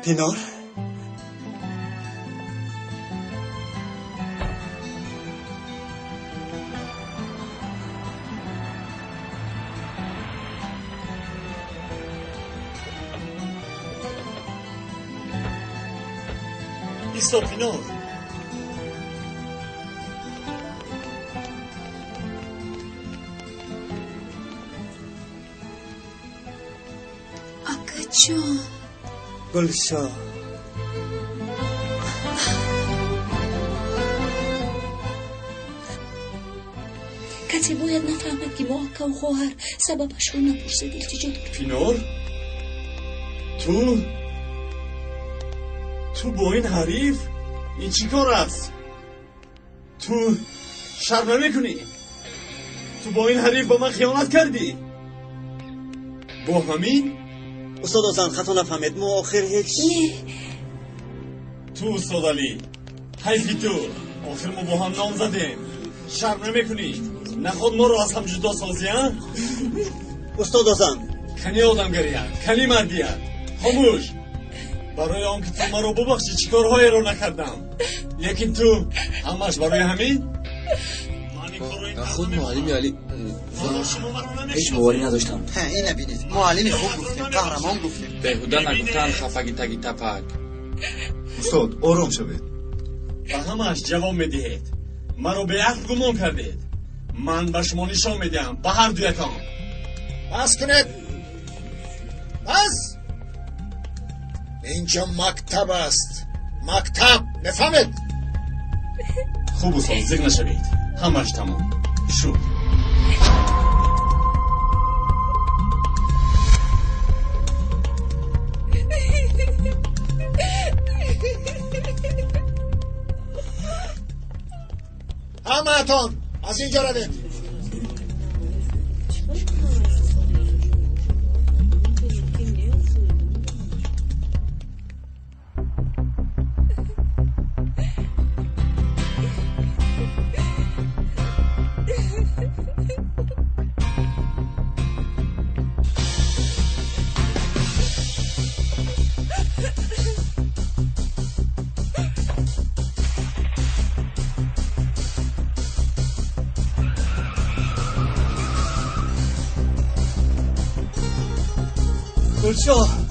Пинор? Исто, Пинор! Акаҷон. Гулшоҳ. Касе бояд нафаҳмад, ки мо акаву хоҳар. Сабабашро напурсед, илтиҷо дорам. Пинор, ту бо ин ҳариф ин чӣ кор аст? Ту шарм намекунӣ? Ту бо ин ҳариф ба ман хиёнат кардӣ? Бо ҳамин Устод Озан, хато нафаҳмед, мо охир ҳеҷ. Не. Ту устод Алӣ, ҳайфи ту. Охир мо бо ҳам ном задем. Шарм намекунӣ? Наход моро аз ҳам ҷудо созӣ, а? Устод Озан. Кани одамгарият, кани мардият. Хомӯш. Барои он ки ту маро бубахшӣ, чӣ корҳоеро накардам. Лекин ту ҳамааш барои ҳамин? Худ муаллими Али ҳеҷ боварӣ надоштам. Ина бинед, муаллими хуб гуфтем, қаҳрамон гуфтем. Беҳуда нагуфтаанд хафаги таги тапак. Устод, ором шавед. Ба ҳамааш ҷавоб медиҳед. Маро беақл гумон кардед. Ман ба шумо нишон медиҳам, ба ҳар дуятон. Бас кунед, бас. Инҷо мактаб аст, мактаб, мефаҳмед? Хуб устод, зиқ нашавед, ҳамааш тамом шуд. Ҳамаатон аз инҷо равед. Гулшоҳ.